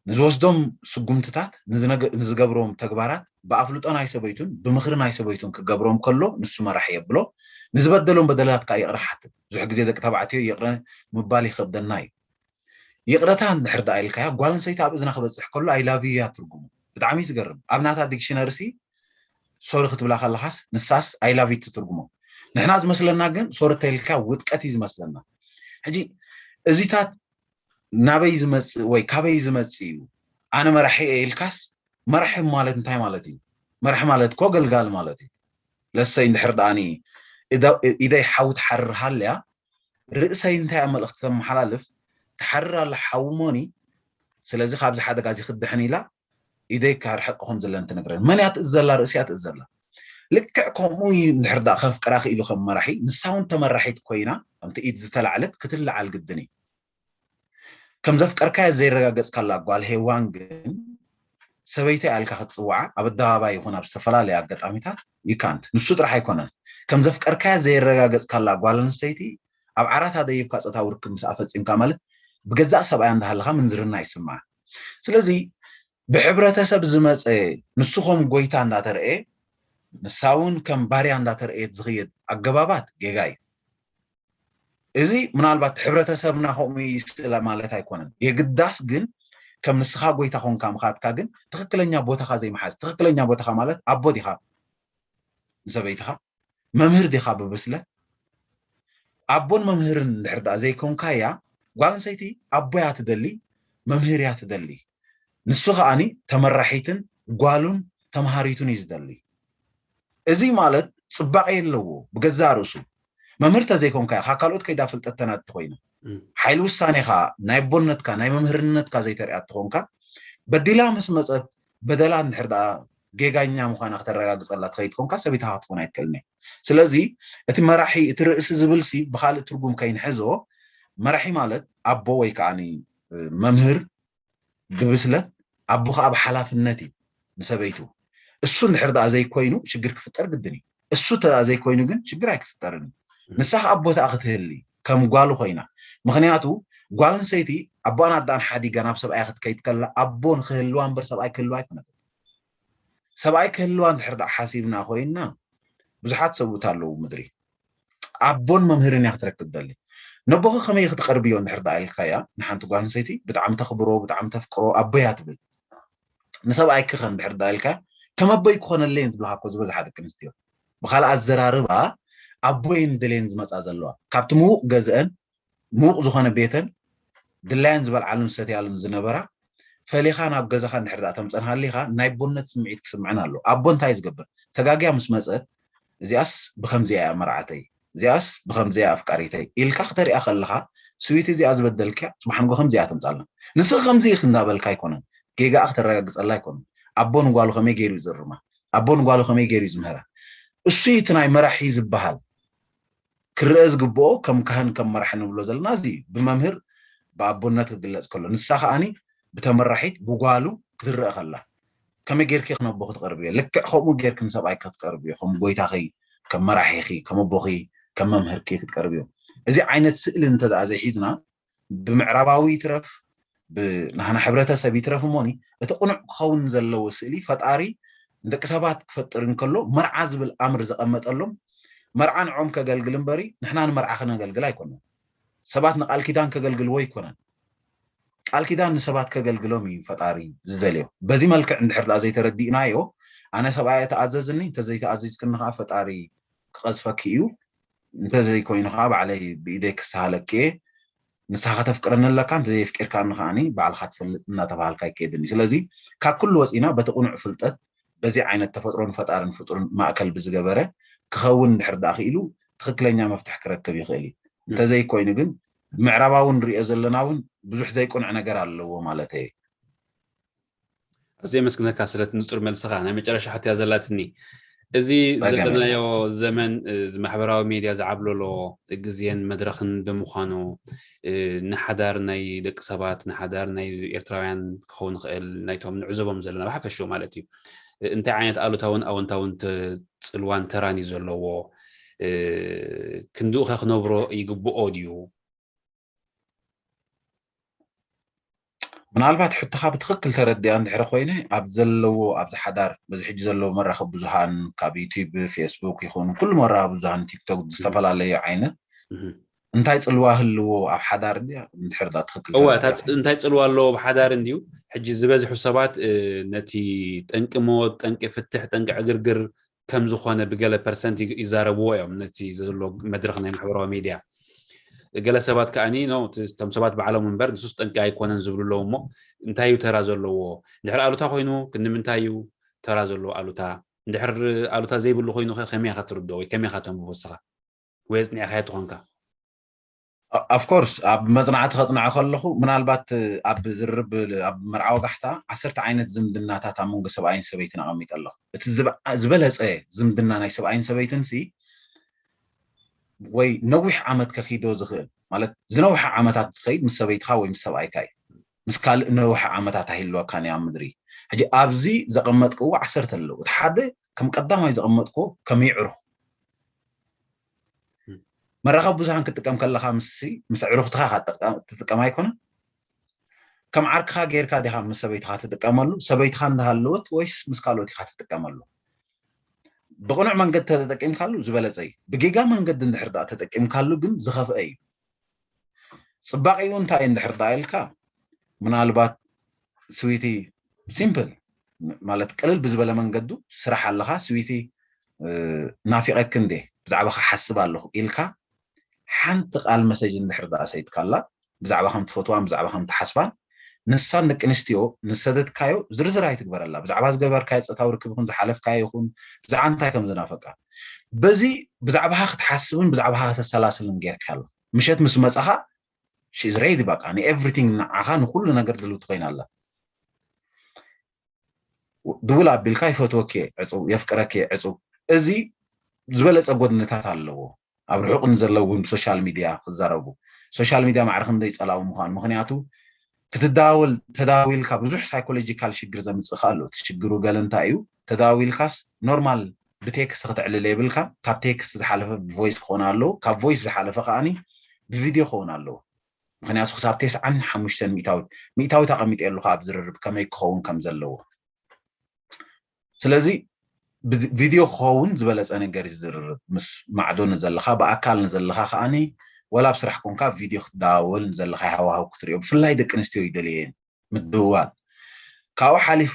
ንዝወስዶም ስጉምትታት ንዝነገ- ንዝገብሮም ተግባራት ብኣፍልጦ ናይ ሰበይቱን ብምኽሪ ናይ ሰበይቱን ክገብሮም ከሎ ንሱ መራሒ የብሎ። ንዝበደሎም በደላት ከዓ ይቕረ ሓትት። ብዙሕ ግዜ ደቂ ተባዕትዮ ይቕረ ምባል ይኸብደና እዩ። ይቕረታ እንድሕር ደኣ ኢልካያ ጓል ኣንሰይቲ ኣብ እዝና ክበፅሕ ከሎ ኣይ ላቭ ዩ እያ ትርጉሙ። ብጣዕሚ እዩ ዝገርም። ኣብ ናታ ዲክሽነሪ ሲ ሶሪ ክትብላ ከለኻስ ንሳስ ኣይ ላቭ ዩ ትትርጉሞ። ንሕና ዝመስለና ግን ሶሪ ተይልካ ውድቀት እዩ ዝመስለና። ሕጂ እዚታት ናበይ ዝመፅእ ወይ ካበይ ዝመፅእ እዩ? ኣነ መራሒ እየ ኢልካስ መራሒ ማለት እንታይ ማለት እዩ? መራሒ ማለት እኮ ገልጋሊ ማለት እዩ። ለሰይ እንድሕር ደኣኒ ኢደ- ኢደይ ሓዊ ትሓርር ሃልያ ርእሰይ እንታይ ኣብ መልእኽቲ ተመሓላልፍ ትሓርር ኣላ ሓዊ ሞኒ። ስለዚ ካብዚ ሓደጋ እዚ ክድሕን ኢላ ኢደይ ካርሕቕ ከም ዘለን ትነግረን። መን እያ ትእዘላ? ርእሲ እያ ትእዘላ። ልክዕ ከምኡ እዩ እንድሕር ደኣ ከፍቅራ ክኢሉ ከም መራሒ ንሳ እውን ተመራሒት ኮይና ከምቲ ኢድ ዝተላዕለት ክትለዓል ግድን እዩ። ከም ዘፍቀርካያ ዘየረጋገጽካላ ጓል ሄዋን ግን ሰበይቲ ኣልካ ክትጽውዓ ኣብ ኣደባባይ ይኹን ኣብ ዝተፈላለየ ኣጋጣሚታት ይካንት ንሱ ጥራሕ ኣይኮነን። ከም ዘፍቀርካያ ዘየረጋገጽካላ ጓል ኣንስተይቲ ኣብ ዓራት ኣደይብካ ጾታዊ ርክብ ምስኣ ፈጺምካ ማለት ብገዛእ ሰብኣያ እንዳሃለኻ ምንዝርና ይስምዓ። ስለዚ ብሕብረተሰብ ዝመጸ ንሱ ከም ጎይታ እንዳተረኤ ንሳ እውን ከም ባርያ እንዳተረኤት ዝኽየድ ኣገባባት ጌጋ እዩ። እዚ ምናልባት ሕብረተሰብና ከምኡ ይስእላ ማለት ኣይኮነን። የግዳስ ግን ከም ንስኻ ጎይታ ኮንካ ምኻድካ ግን ትኽክለኛ ቦታኻ ዘይምሓዝ። ትኽክለኛ ቦታኻ ማለት ኣቦ ዲኻ ንሰበይትኻ? መምህር ዲኻ ብብስለት? ኣቦን መምህርን እንድሕር ደኣ ዘይኮንካያ ጓል ኣንሰይቲ ኣቦ እያ ትደሊ፣ መምህር እያ ትደሊ። ንሱ ከዓኒ ተመራሒትን ጓሉን ተምሃሪቱን እዩ ዝደሊ። እዚ ማለት ጽባቐ የለዎ ብገዛእ ርእሱ። መምህር ተዘይኮንካ ኢኻ፣ ካብ ካልኦት ከይዳ ፍልጠት ተናቲ ኮይና። ሓይሊ ውሳኔኻ፣ ናይ ኣቦነትካ፣ ናይ መምህርነትካ ዘይተሪኣ ትኾንካ፣ በዲላ ምስ መጸት፣ በደላ እንድሕር ደኣ ጌጋኛ ምዃና ክተረጋግጸላ ትኸይድ ትኾንካ፣ ሰበይትኻ ክትኾን ኣይትክእልን እያ። ስለዚ እቲ መራሒ፣ እቲ ርእሲ ዝብል ሲ ብኻልእ ትርጉም ከይንሕዞ፣ መራሒ ማለት ኣቦ ወይ ከዓኒ መምህር ብብስለት፣ ኣቦ ከኣ ብሓላፍነት እዩ ንሰበይቱ። እሱ እንድሕር ደኣ ዘይኮይኑ ሽግር ክፍጠር ግድን እዩ። እሱ እንተ ዘይኮይኑ ግን ሽግር ኣይክፍጠርን እዩ። ንሳ ከኣ ኣቦ ተኣ ክትህሊ ከም ጓሉ ኮይና። ምኽንያቱ ጓል ኣንስተይቲ ኣቦኣን ኣደኣን ሓዲጋ ናብ ሰብኣያ ክትከይድ ከላ ኣቦ ንክህልዋ እምበር ሰብኣይ ክህልዋ ኣይኮነትን። ሰብኣይ ክህልዋ እንድሕር ደኣ ሓሲብና ኮይና ብዙሓት ሰብኡት ኣለዉ ምድሪ። ኣቦን መምህርን እያ ክትረክብ ደሊ። ነቦኺ ከመይ ክትቐርብዮ እንድሕር ደኣ ኢልካያ ንሓንቲ ጓል ኣንስተይቲ ብጣዕሚ ተኽብሮ፣ ብጣዕሚ ተፍቅሮ፣ ኣቦያ ትብል። ንሰብኣይኪ ከ እንድሕር ደኣ ኢልካ ከም ኣቦይ ክኾነለይን ዝብልካ እኮ ዝበዝሓ ደቂ ኣንስትዮ። ብኻልእ ኣዘራርባ ኣቦየን ደልየን ዝመጻ ዘለዋ። ካብቲ ምዉቕ ገዝአን ምዉቕ ዝኾነ ቤተን ድላየን ዝበልዓሉን ዝሰትያሉን ዝነበራ ፈሊኻ ናብ ገዛኻ እንድሕር ደኣ ተምጸን ሃሊኻ ናይ ኣቦነት ስምዒት ክስምዐን ኣለዎ። ኣቦ እንታይ እዩ ዝገብር? ተጋግያ ምስ መጸት እዚኣስ ብኸምዚኣ እያ መርዓተይ፣ እዚኣስ ብኸምዚኣ እያ ኣፍቃሪተይ ኢልካ ክተሪኣ ከለኻ ስዊቲ እዚኣ ዝበደልክያ ጽባሕ ንጎ ከምዚኣ ተምጻልና። ንስኺ ከምዚ ኢኺ እንዳበልካ ኣይኮነን ጌጋኣ ክተረጋግጸላ ኣይኮነን። ኣቦ ንጓሉ ከመይ ገይሩ እዩ ዝእርማ? ኣቦ ንጓሉ ከመይ ገይሩ እዩ ዝምህራ? እሱ እዩ እቲ ናይ መራሒ ዝበሃል። ክረኣ ዝግብኦ ከም ካህን ከም መራሒ ንብሎ ዘለና እዚ እዩ። ብመምህር ብኣቦነት ክግለጽ ከሎ ንሳ ከኣኒ ብተመራሒት ብጓሉ ክትረአ ከላ ከመይ ጌርኪ ክነቦ ክትቀርብዮ ልክዕ ከምኡ ጌርኪ ንሰብኣይ ክትቀርብዮ ከም ጎይታኺ ከም መራሒኺ ከም ኣቦኺ ከም መምህርኪ ክትቀርብዮ እዚ ዓይነት ስእሊ እንተ ደኣ ዘይሒዝና ብምዕራባዊ ይትረፍ ብናህና ሕብረተሰብ ይትረፍ እሞኒ እቲ ቅኑዕ ክኸውን ዘለዎ ስእሊ ፈጣሪ ንደቂ ሰባት ክፈጥር እንከሎ መርዓ ዝብል ኣምር ዘቐመጠሎም መርዓ ንዖም ከገልግል እምበሪ ንሕና ንመርዓ ክነገልግል ኣይኮነን። ሰባት ንቃል ኪዳን ከገልግልዎ ኣይኮነን። ቃል ኪዳን ንሰባት ከገልግሎም እዩ ፈጣሪ ዝደልዮ። በዚ መልክዕ እንድሕር ደኣ ዘይተረዲእናዮ ኣነ ሰብኣይ ተኣዘዝኒ እንተዘይተኣዚዝክኒ ከዓ ፈጣሪ ክቐዝፈኪ እዩ እንተዘይኮይኑ ከዓ ባዕለይ ብኢደይ ክሰሃለኪ እየ ንስኻ ከተፍቅረኒ ኣለካ እንተዘየፍቂርካኒ ከዓኒ ባዕልካ ትፈልጥ እናተባሃልካ ይከየድኒ ስለዚ ካብ ኩሉ ወፂና በቲ ቅኑዕ ፍልጠት በዚ ዓይነት ተፈጥሮን ፈጣርን ፍጡርን ማእከል ብዝገበረ ክኸውን እንድሕር ደኣ ክኢሉ ትኽክለኛ መፍትሕ ክረክብ ይኽእል እዩ እንተዘይኮይኑ ግን ምዕራባዊ ንሪኦ ዘለና እውን ብዙሕ ዘይቁንዕ ነገር ኣለዎ ማለት እየ ኣዝየ የመስግነካ ስለቲ ንጹር መልስኻ። ናይ መጨረሻ ሕቶ እያ ዘላትኒ። እዚ ዘለናዮ ዘመን እዚ ማሕበራዊ ሜድያ ዝዓብለሎ ግዜን መድረኽን ብምዃኑ ንሓዳር ናይ ደቂ ሰባት ንሓዳር ናይ ኤርትራውያን ክኸውን ይኽእል ናይቶም ንዕዘቦም ዘለና ብሓፈሽኡ ማለት እዩ እንታይ ዓይነት ኣሉታውን ኣወንታውን ጽልዋን ተራን እዩ ዘለዎ ክንድኡ ከ ክነብሮ ይግብኦ ድዩ ምናልባት ሕቶኻ ብትኽክል ተረዲኣ እንድሕር ኮይነ ኣብ ዘለዎ ኣብዚ ሓዳር በዚ ሕጂ ዘለዎ መራኸቢ ብዙሃን ካብ ዩቲብ ፌስቡክ ይኹን ኩሉ መራኸቢ ብዙሃን ቲክቶክ ዝተፈላለዩ ዓይነት እንታይ ፅልዋ ህልዎ ኣብ ሓዳር እንድያ እንድሕር ዳ ትኽክል እወ እንታይ ፅልዋ ኣለዎ ኣብ ሓዳር እንድዩ ሕጂ ዝበዝሑ ሰባት ነቲ ጠንቂ ሞት ጠንቂ ፍትሕ ጠንቂ ዕግርግር ከም ዝኾነ ብገለ ፐርሰንት ይዛረብዎ እዮም ነቲ ዘሎ መድረኽ ናይ ማሕበራዊ ሚድያ ገለ ሰባት ከዓኒ ቶም ሰባት ባዕሎም እምበር ንሱስ ጠንቂ ኣይኮነን ዝብሉ ኣለዉ እሞ እንታይ እዩ ተራ ዘለዎ እንድሕር ኣሉታ ኮይኑ ክንምንታይ እዩ ተራ ዘለዎ ኣሉታ እንድሕር ኣሉታ ዘይብሉ ኮይኑ ከ ከመይ ኢኻ ትርድኦ ወይ ከመይ ኢኻ ተንብቦ ንስኻ ወይ ኣጽኒዕካዮ ትኾንካ of course ኣብ መጽናዕቲ ከጽንዖ ከለኹ ምናልባት ኣብ ዝርርብ ኣብ መርዓ ወጋሕታ ዓሰርተ ዓይነት ዝምድናታት ኣብ መንጎ ሰብኣይን ሰበይትን ኣቐሚጠ ኣለኹ። እቲ ዝበለጸ ዝምድና ናይ ሰብኣይን ሰበይትን ሲ ወይ ነዊሕ ዓመት ከኺዶ ዝኽእል ማለት ዝነውሐ ዓመታት ዝኸይድ ምስ ሰበይትኻ ወይ ምስ ሰብኣይካ እዩ። ምስ ካልእ ነውሐ ዓመታት ኣይህልወካን እዩ ኣብ ምድሪ። ሕጂ ኣብዚ ዘቐመጥክዎ ዓሰርተ ኣለዉ። እቲ ሓደ ከም ቀዳማይ ዘቐመጥክዎ ከም የዕሩኽ መራኸቢ ብዙሃን ክትጥቀም ከለኻ ምስ ምስ ዕሩኽትኻ ትጥቀም ኣይኮነን ከም ዓርክኻ ጌርካ ዲኻ ምስ ሰበይትኻ ትጥቀመሉ ሰበይትኻ እንዳሃለወት ወይስ ምስ ካልኦት ኢኻ ትጥቀመሉ ብቕኑዕ መንገዲ ተተጠቂምካሉ ዝበለጸ እዩ ብጌጋ መንገዲ እንድሕር ደኣ ተጠቂምካሉ ግን ዝኸፍአ እዩ ጽባቂኡ እንታይ እንድሕር ደኣ ኢልካ ምናልባት ስዊቲ ሲምፕል ማለት ቅልል ብዝበለ መንገዱ ስራሕ ኣለኻ ስዊቲ ናፊቐኪ እንዴ ብዛዕባኻ ሓስብ ኣለኹ ኢልካ ሓንቲ ቃል መሰጅ እንድሕር ደኣ ሰይድካላ ብዛዕባ ከም ትፈትዋን ብዛዕባ ከም ትሓስባን ንሳን ደቂ ኣንስትዮ ንሰደድካዮ ዝርዝር ኣይትግበረላ። ብዛዕባ ዝገበርካዮ ጾታዊ ርክብ ይኹን ዝሓለፍካዮ ይኹን ብዛዕባ እንታይ ከም ዝናፈቃ በዚ ብዛዕባኻ ክትሓስብን ብዛዕባኻ ከተሰላስልን ጌርካ ኣሎ። ምሸት ምስ መጻኻ she is ready በቃ ን everything ንዓኻ ንኹሉ ነገር ድልውቲ ኮይና ኣላ። ድውል ኣቢልካ ይፈትወኪ ዕጹው የፍቅረኪ ዕጹው። እዚ ዝበለጸ ጎድንታት ኣለዎ። ኣብ ርሑቕ ንዘለዉ ብ social media ክዛረቡ social media ማዕረ ክንደይ ጸላዊ ምዃኑ ምኽንያቱ ክትዳወል ተዳዊልካ ብዙሕ psychological ሽግር ዘምጽእ ኣሎ። እቲ ሽግሩ ገለ እንታይ እዩ? ተዳዊልካስ ኖርማል ብቴክስት ክተዕልል የብልካ። ካብ ቴክስት ዝሓለፈ ብ voice ክኾኑ ኣለዉ። ካብ voice ዝሓለፈ ከኣኒ ብቪድዮ ክኸውን ኣለዎ። ምኽንያቱ ክሳብ ተስዓን ሓሙሽተን ሚእታዊት ሚእታዊት ኣቐሚጠ ኣለኹ ኣብ ዝርርብ ከመይ ክኸውን ከም ዘለዎ። ስለዚ ቪድዮ ክኸውን ዝበለፀ ነገር እዩ ዝርርብ ምስ ማዕዶ ንዘለኻ ብኣካል ንዘለኻ ከዓኒ ወላ ኣብ ስራሕ ኮንካ ቪድዮ ክትደዋወል ንዘለኻ ሃዋህው ክትሪኦ ብፍላይ ደቂ ኣንስትዮ ይደልየን ምድውዋል ካብኡ ሓሊፉ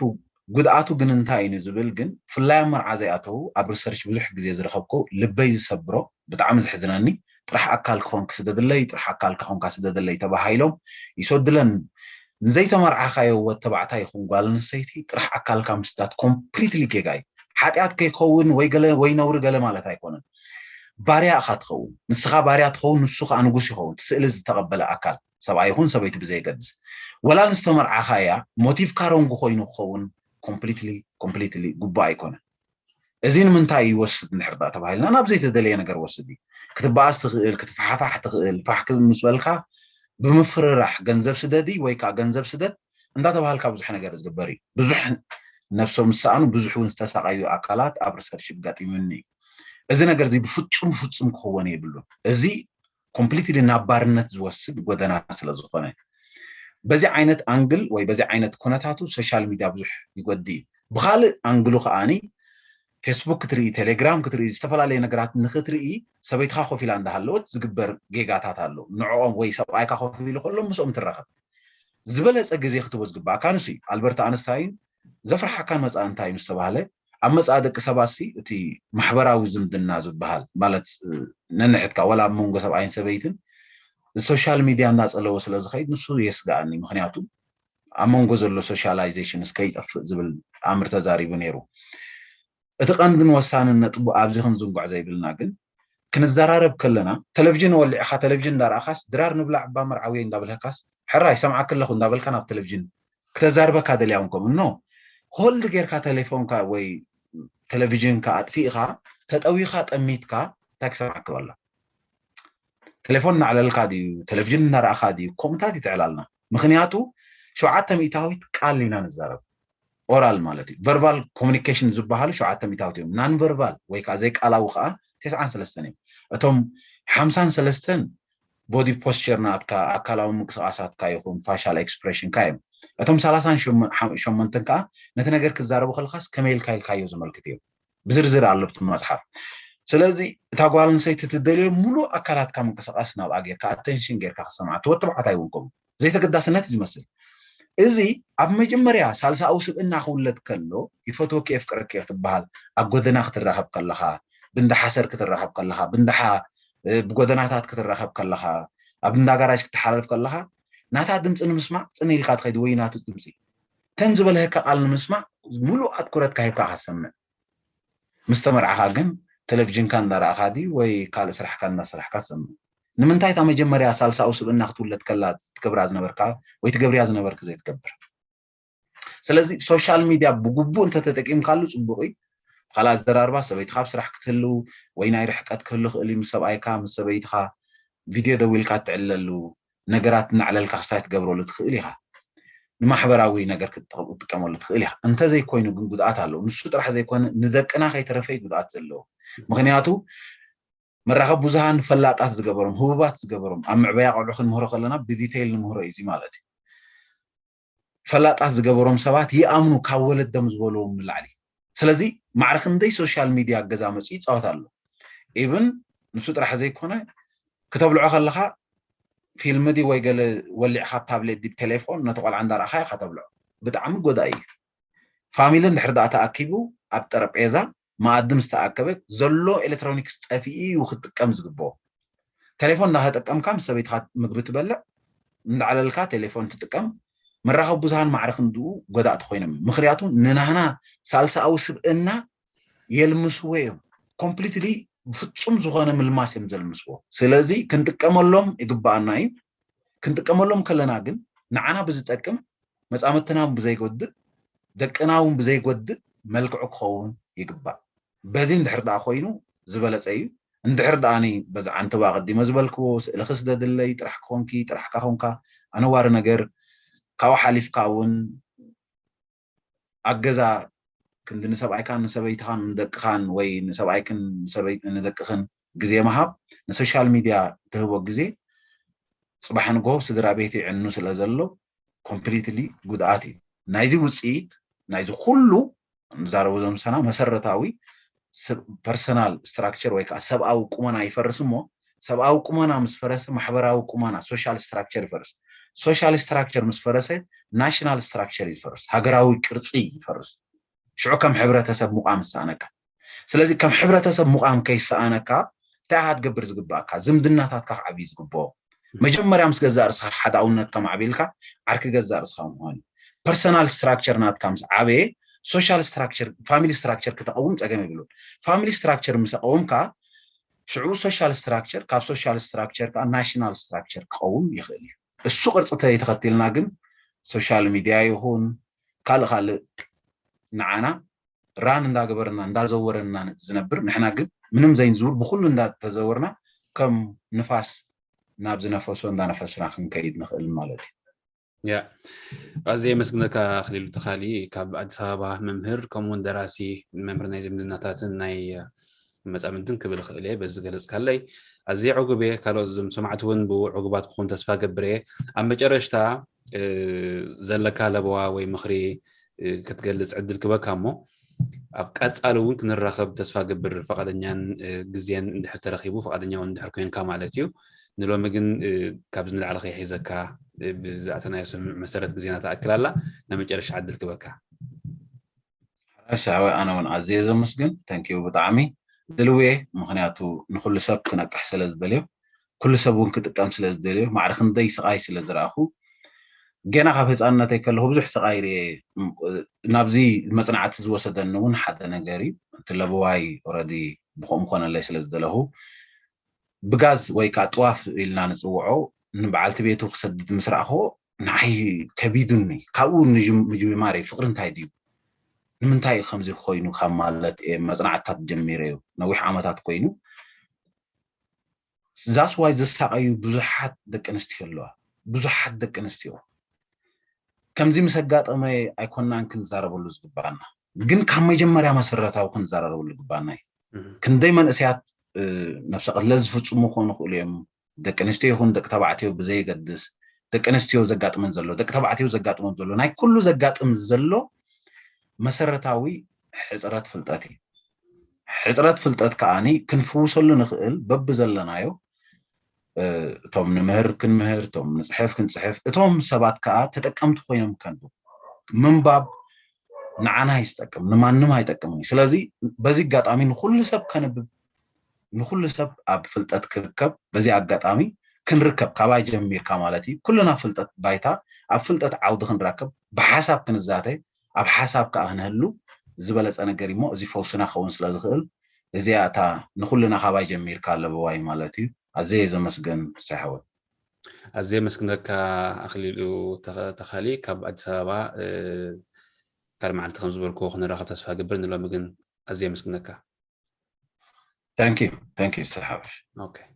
ጉድኣቱ ግን እንታይ እዩ ዝብል ግን ፍላይ ኣብ መርዓ ዘይኣተው ኣብ ሪሰርች ብዙሕ ግዜ ዝረኸብኮ ልበይ ዝሰብሮ ብጣዕሚ ዘሕዝነኒ ጥራሕ ኣካል ክኾንክ ስደድለይ ጥራሕ ኣካልካ ኮንካ ስደድለይ ተባሃሂሎም ይሰዱለን ንዘይተመርዓኻዮ ወድ ተባዕታይ ይኹን ጓል ኣንስተይቲ ጥራሕ ኣካልካ ምስዳድ ኮምፕሊትሊ ጌጋ እዩ። ሓጢኣት ከይከውን ወይ ገለ ወይ ነውሪ ገለ ማለት ኣይኮነን። ባርያ እኻ ትኸውን፣ ንስኻ ባርያ ትኸውን፣ ንሱ ኸኣ ንጉስ ይኸውን። እቲ ስእሊ ዝተቐበለ ኣካል ሰብኣይ ይኹን ሰበይቲ ብዘየገድስ፣ ወላ ንዝተመርዓኻያ ሞቲቭካ ሮንግ ኮይኑ ክኸውን ኮምፕሊትሊ ኮምፕሊትሊ ግቡእ ኣይኮነን። እዚ ንምንታይ ይወስድ እንድሕር ደኣ ተባሂልና ናብ ዘይተደለየ ነገር ወስድ እዩ። ክትበኣስ ትኽእል፣ ክትፈሓፋሕ ትኽእል፣ ፋሕ ምስ በልካ ብምፍርራሕ ገንዘብ ስደዲ ወይ ከዓ ገንዘብ ስደድ እንዳተባሃልካ ብዙሕ ነገር ዝግበር እዩ። ብዙሕ ነብሶም ዝሰኣኑ ብዙሕ እውን ዝተሳቐዩ ኣካላት ኣብ ሪሰርች ኣጋጢሙኒ እዩ። እዚ ነገር እዚ ብፍጹም ብፍጹም ክኸውን የብሉን። እዚ ኮምፕሊትሊ ናብ ባርነት ዝወስድ ጎደና ስለ ዝኾነ በዚ ዓይነት ኣንግል ወይ በዚ ዓይነት ኩነታቱ ሶሻል ሚድያ ብዙሕ ይጎዲ እዩ። ብኻልእ ኣንግሉ ከዓኒ ፌስቡክ ክትርኢ፣ ቴሌግራም ክትርኢ፣ ዝተፈላለዩ ነገራት ንክትርኢ ሰበይትኻ ኮፍ ኢላ እንዳሃለወት ዝግበር ጌጋታት ኣሎ። ንዕኦም ወይ ሰብኣይካ ኮፍ ኢሉ ከሎ ምስኦም ትራኸብ ዝበለፀ ግዜ ክትቦ ዝግባእካ ንሱ እዩ። ኣልበርት ኣንስታይን ዘፍርሓካ መፃኢ እንታይ እዩ ምስ ተባህለ ኣብ መፃኢ ደቂ ሰባት ሲ እቲ ማሕበራዊ ዝምድና ዝበሃል ማለት ነንሕድካ ዋላ ኣብ መንጎ ሰብኣይን ሰበይትን ሶሻል ሚድያ እንዳፀለወ ስለ ዝኸይድ ንሱ የስግኣኒ። ምክንያቱ ኣብ መንጎ ዘሎ ሶሻላይዜሽን እስከይጠፍእ ዝብል ኣምር ተዛሪቡ ነይሩ። እቲ ቀንድን ወሳንን ነጥቡ ኣብዚ ክንዝንጉዕ ዘይብልና ግን ክንዘራረብ ከለና ቴሌቪዥን ወሊዕኻ ቴሌቪዥን እንዳረኣኻስ ድራር ንብላዕ እባ መርዓውየ እንዳበልካስ ሕራይ ሰምዓኪ ኣለኹ እንዳበልካ ናብ ቴሌቪዥን ክተዛርበካ ደልያ እውን ከምኡ ኖ ሆልድ ጌርካ ቴሌፎንካ ወይ ቴሌቪዥንካ ኣጥፊእኻ ተጠዊኻ ጠሚትካ እንታይ ክሰምዓኪ ኣሎ? ቴሌፎን እናዕለልካ ድዩ ቴሌቪዥን እናረኣኻ ድዩ ከምኡታት ይትዕላልና። ምክንያቱ ሸውዓተ ሚእታዊት ቃል ኢና ንዛረብ። ኦራል ማለት እዩ። ቨርባል ኮሚኒኬሽን ዝበሃሉ ሸውዓተ ሚእታዊት እዮም። ናን ቨርባል ወይ ከዓ ዘይቃላዊ ከዓ ተስዓን ሰለስተን እዮም። እቶም ሓምሳን ሰለስተን ቦዲ ፖስቸር ናትካ ኣካላዊ ምንቅስቃሳትካ ይኹን ፋሻል ኤክስፕሬሽንካ እዮም። እቶም ሰላሳን ሸሞንተን ከዓ ነቲ ነገር ክዛረቡ ከለካስ ከመይ ኢልካ ኢልካዮ ዘመልክት እዮም። ብዝርዝር ኣሎ ኣብቲ መፅሓፍ። ስለዚ እታ ጓል ኣንስተይቲ ትደልዮ ሙሉእ ኣካላትካ ምንቅስቃስ ናብኣ ጌርካ ኣቴንሽን ጌርካ ክሰምዓ እቲ ወዲ ተባዕታይ እውን ከምኡ ዘይተገዳስነት እዩ ዝመስል። እዚ ኣብ መጀመርያ ሳልሳዊ ስብእና ክውለድ ከሎ ይፈትወኪ የፍቅረኪ ክትበሃል ኣብ ጎደና ክትራኸብ ከለኻ ብንዳሓሰር ክትራኸብ ከለኻ ብንዳሓ ብጎደናታት ክትራኸብ ከለኻ ኣብ እንዳጋራጅ ክትሓላልፍ ከለኻ ናታ ድምፂ ንምስማዕ ፅን ኢልካ ትኸይድ ወይ ናቱ ድምፂ ተን ዝበልሀካ ቃል ንምስማዕ ሙሉእ ኣትኩረትካ ሂብካ ክትሰምዕ ምስ ተመርዓኻ ግን ቴሌቪዥንካ እንዳረኣኻ ድዩ ወይ ካልእ ስራሕካ እንዳሰራሕካ ትሰምዕ? ንምንታይ እታ መጀመርያ ሳልሳዊ ስብእና ክትውለድ ከላ ትገብራ ዝነበርካ ወይ ትገብርያ ዝነበርክ ዘይትገብር? ስለዚ ሶሻል ሚድያ ብግቡእ እንተተጠቂምካሉ ፅቡቅ እዩ። ብካልእ ኣዘራርባ ሰበይትካ ኣብ ስራሕ ክትህልው ወይ ናይ ርሕቀት ክህሉ ክእል እዩ ምስ ሰብኣይካ ምስ ሰበይትካ ቪድዮ ደዊልካ ትዕለሉ ነገራት እናዕለልካ ክስታይ ትገብረሉ ትኽእል ኢኻ። ንማሕበራዊ ነገር ክትጥቀመሉ ትኽእል ኢኻ። እንተዘይኮይኑ ግን ጉድኣት ኣለዎ። ንሱ ጥራሕ ዘይኮነ ንደቅና ከይተረፈ እዩ ጉድኣት ዘለዎ። ምክንያቱ መራኸቢ ብዙሃን ፈላጣት ዝገበሮም፣ ህቡባት ዝገበሮም፣ ኣብ መዕበያ ቆልዑ ክንምህሮ ከለና ብዲቴይል ንምህሮ እዩ እዚ ማለት እዩ። ፈላጣት ዝገበሮም ሰባት ይኣምኑ ካብ ወለዶም ዝበልዎም ንላዕሊ። ስለዚ ማዕረ ክንደይ ሶሻል ሚድያ ገዛ መፅኡ ይፃወት ኣሎ። ኢቭን ንሱ ጥራሕ ዘይኮነ ክተብልዖ ከለካ ፊልም ድዩ ወይ ገለ ወሊዕካ ኣብ ታብሌት ድዩ ቴሌፎን ነቲ ቆልዓ እንዳረኣካ ኢካ ተብልዖ። ብጣዕሚ ጎዳኢ እዩ። ፋሚሊ እንድሕር ደኣ ተኣኪቡ ኣብ ጠረጴዛ መኣዲ ምስ ተኣከበ ዘሎ ኤሌክትሮኒክስ ጠፊኡ እዩ ክጥቀም ዝግብኦ። ቴሌፎን እንዳተጠቀምካ ምስ ሰበይትካ ምግቢ ትበልዕ እንዳዕለልካ ቴሌፎን ትጥቀም መራኸቢ ብዙሃን ማዕረ ክንድኡ ጎዳእቲ ኮይኖም እዮም። ምክንያቱ ንናህና ሳልሳዊ ስብእና የልምስዎ እዮም። ኮምፕሊትሊ ብፍጹም ዝኾነ ምልማስ እዮም ዘልምስዎ። ስለዚ ክንጥቀመሎም ይግባኣና እዩ። ክንጥቀመሎም ከለና ግን ንዓና ብዝጠቅም፣ መጻምድትና እውን ብዘይጎድእ፣ ደቅና እውን ብዘይጎድእ መልክዑ ክኸውን ይግባእ። በዚ እንድሕር ደኣ ኮይኑ ዝበለጸ እዩ። እንድሕር ደኣ በዚ ዓንተባ ኣቐዲመ ዝበልክዎ ስእሊ ክስደድለይ ጥራሕ ክኾንኪ ጥራሕካ ኾንካ ኣነዋሪ ነገር ካብኡ ሓሊፍካ እውን ኣብ ገዛ ክንዲ ንሰብኣይካን ንሰበይትኻን ንደቅኻን ወይ ንሰብኣይክን ንሰበይ- ንደቅኽን ግዜ ምሃብ ንሶሻል ሚድያ ትህቦ ግዜ ጽባሕ ንግሆ ስድራ ቤት ይዕኑ ስለ ዘሎ ኮምፕሊትሊ ጉድኣት እዩ። ናይዚ ውፅኢት ናይዚ ኩሉ ንዛረቡ ዘምሰና መሰረታዊ ፐርሰናል ስትራክቸር ወይ ከዓ ሰብኣዊ ቁመና ይፈርስ እሞ ሰብኣዊ ቁመና ምስ ፈረሰ ማሕበራዊ ቁመና ሶሻል ስትራክቸር ይፈርስ። ሶሻል ስትራክቸር ምስ ፈረሰ ናሽናል ስትራክቸር እዩ ዝፈርስ፣ ሃገራዊ ቅርፂ ይፈርስ። ሽዑ ከም ሕብረተሰብ ምቋም ይሰኣነካ። ስለዚ ከም ሕብረተሰብ ምቋም ከይሰኣነካ እንታይ ኢኻ ክትገብር ዝግባእካ? ዝምድናታትካ ክዓብዩ ዝግብኦ መጀመርያ ምስ ገዛእ ርእስኻ ሓዳውነትካ ማዕቢልካ ዓርኪ ገዛእ ርእስኻ ምዃን እዩ። ፐርሰናል ስትራክቸር ናትካ ምስ ዓበየ ሶሻል ስትራክቸር ፋሚሊ ስትራክቸር ክተቐውም ፀገም የብሉን። ፋሚሊ ስትራክቸር ምስ ኣቐውምካ ሽዑ ሶሻል ስትራክቸር ካብ ሶሻል ስትራክቸር ከዓ ናሽናል ስትራክቸር ክቐውም ይኽእል እዩ። እሱ ቅርፂ ተይተኸቲልና ግን ሶሻል ሚድያ ይኹን ካልእ ካልእ ንዓና ራን እንዳገበረና እንዳዘወረና ዝነብር ንሕና ግን ምንም ዘይንዝውር ብኩሉ እንዳተዘወርና ከም ንፋስ ናብ ዝነፈሶ እንዳነፈስና ክንከይድ ንኽእል ማለት እዩ። ያ ኣዝየ የመስግነካ ኣኽሊሉ ተኻሊ ካብ ኣዲስ ኣበባ መምህር ከምኡውን ደራሲ መምህር ናይ ዝምድናታትን ናይ መጻምድትን ክብል እኽእል እየ በዚ ዝገለጽካለይ ኣዝየ ዕጉብ እየ ካልኦት እዞም ሰማዕቲ እውን ብኡ ዕጉባት ክኾኑ ተስፋ ገብር እየ ኣብ መጨረሽታ ዘለካ ለበዋ ወይ ምኽሪ ክትገልጽ ዕድል ክበካ እሞ ኣብ ቀጻሊ እውን ክንራኸብ ተስፋ ገብር ፈቃደኛን ግዜን እንድሕር ተረኺቡ ፈቃደኛ እውን እንድሕር ኮይንካ ማለት እዩ ንሎሚ ግን ካብዚ ንላዕሊ ከይሒዘካ ብዝኣተናዮ ስምምዕ መሰረት ግዜና ተኣክል ኣላ ናብ መጨረሻ ዕድል ክበካ ሓራሽ ሓወይ ኣነ እውን ኣዝየ ዘመስግን ተንኪዩ ብጣዕሚ ድልው እየ ምክንያቱ ንኩሉ ሰብ ክነቅሕ ስለ ዝደልዮ ኩሉ ሰብ እውን ክጥቀም ስለ ዝደልዮ ማዕረ ክንደይ ስቃይ ስለ ዝረኣኹ ገና ካብ ህፃንነተይ ከለኹ ብዙሕ ስቃይ ርኤ ናብዚ መፅናዕቲ ዝወሰደኒ እውን ሓደ ነገር እዩ እቲ ለበዋይ ረዲ ብከምኡ ኮነለይ ስለ ዝደለኹ ብጋዝ ወይ ከዓ ጥዋፍ ኢልና ንፅውዖ ንበዓልቲ ቤቱ ክሰድድ ምስ ረኣኽዎ ንዓይ ከቢዱኒ ካብኡ ምጅማር ፍቅሪ እንታይ ድዩ ንምንታይ እዩ ከምዚ ኮይኑ ካብ ማለት እየ መፅናዕትታት ጀሚረ እዩ ነዊሕ ዓመታት ኮይኑ that's why ዝሳቀዩ ብዙሓት ደቂ ኣንስትዮ ኣለዋ ብዙሓት ደቂ ኣንስትዮ ከምዚ ምስ ኣጋጠመ ኣይኮናን ክንዛረበሉ ዝግባኣና ግን ካብ መጀመርያ መሰረታዊ ክንዘራረበሉ ዝግባኣና እዩ ክንደይ መንእሰያት ነብሰ ቅትለት ዝፍፅሙ ክኾኑ ይኽእሉ እዮም ደቂ ኣንስትዮ ይኹን ደቂ ተባዕትዮ ብዘየገድስ ደቂ ኣንስትዮ ዘጋጥመን ዘሎ ደቂ ተባዕትዮ ዘጋጥሞም ዘሎ ናይ ኩሉ ዘጋጥም ዘሎ መሰረታዊ ሕፅረት ፍልጠት እዩ ሕፅረት ፍልጠት ከዓኒ ክንፍውሰሉ ንኽእል በብዘለናዮ እቶም ንምህር ክንምህር እቶም ንፅሕፍ ክንፅሕፍ እቶም ሰባት ከዓ ተጠቀምቲ ኮይኖም ከንዱ ምንባብ ንዓና ይስጠቅም ንማንም ኣይጠቅምን እዩ ስለዚ በዚ ኣጋጣሚ ንኩሉ ሰብ ከንብብ ንኩሉ ሰብ ኣብ ፍልጠት ክርከብ በዚ ኣጋጣሚ ክንርከብ ካባይ ጀሚርካ ማለት እዩ ኩልና ፍልጠት ባይታ ኣብ ፍልጠት ዓውዲ ክንረክብ ብሓሳብ ክንዛተ ኣብ ሓሳብ ከዓ ክንህሉ ዝበለፀ ነገር እሞ እዚ ፈውስና ክኸውን ስለ ዝኽእል እዚኣ እታ ንኩልና ካባይ ጀሚርካ ኣለበዋይ ማለት እዩ ኣዘየ ዘመስገን ሳሕወት ኣዘየ መስግነካ ኣኽሊሉ ተኻሊ ካብ ኣዲስ ኣበባ ካልእ መዓልቲ ከም ዝበልክዎ ክንራኸብ ተስፋ ገብር ንሎሚ ግን ኣዘየ መስግነካ thank you thank you ሓበሽ okay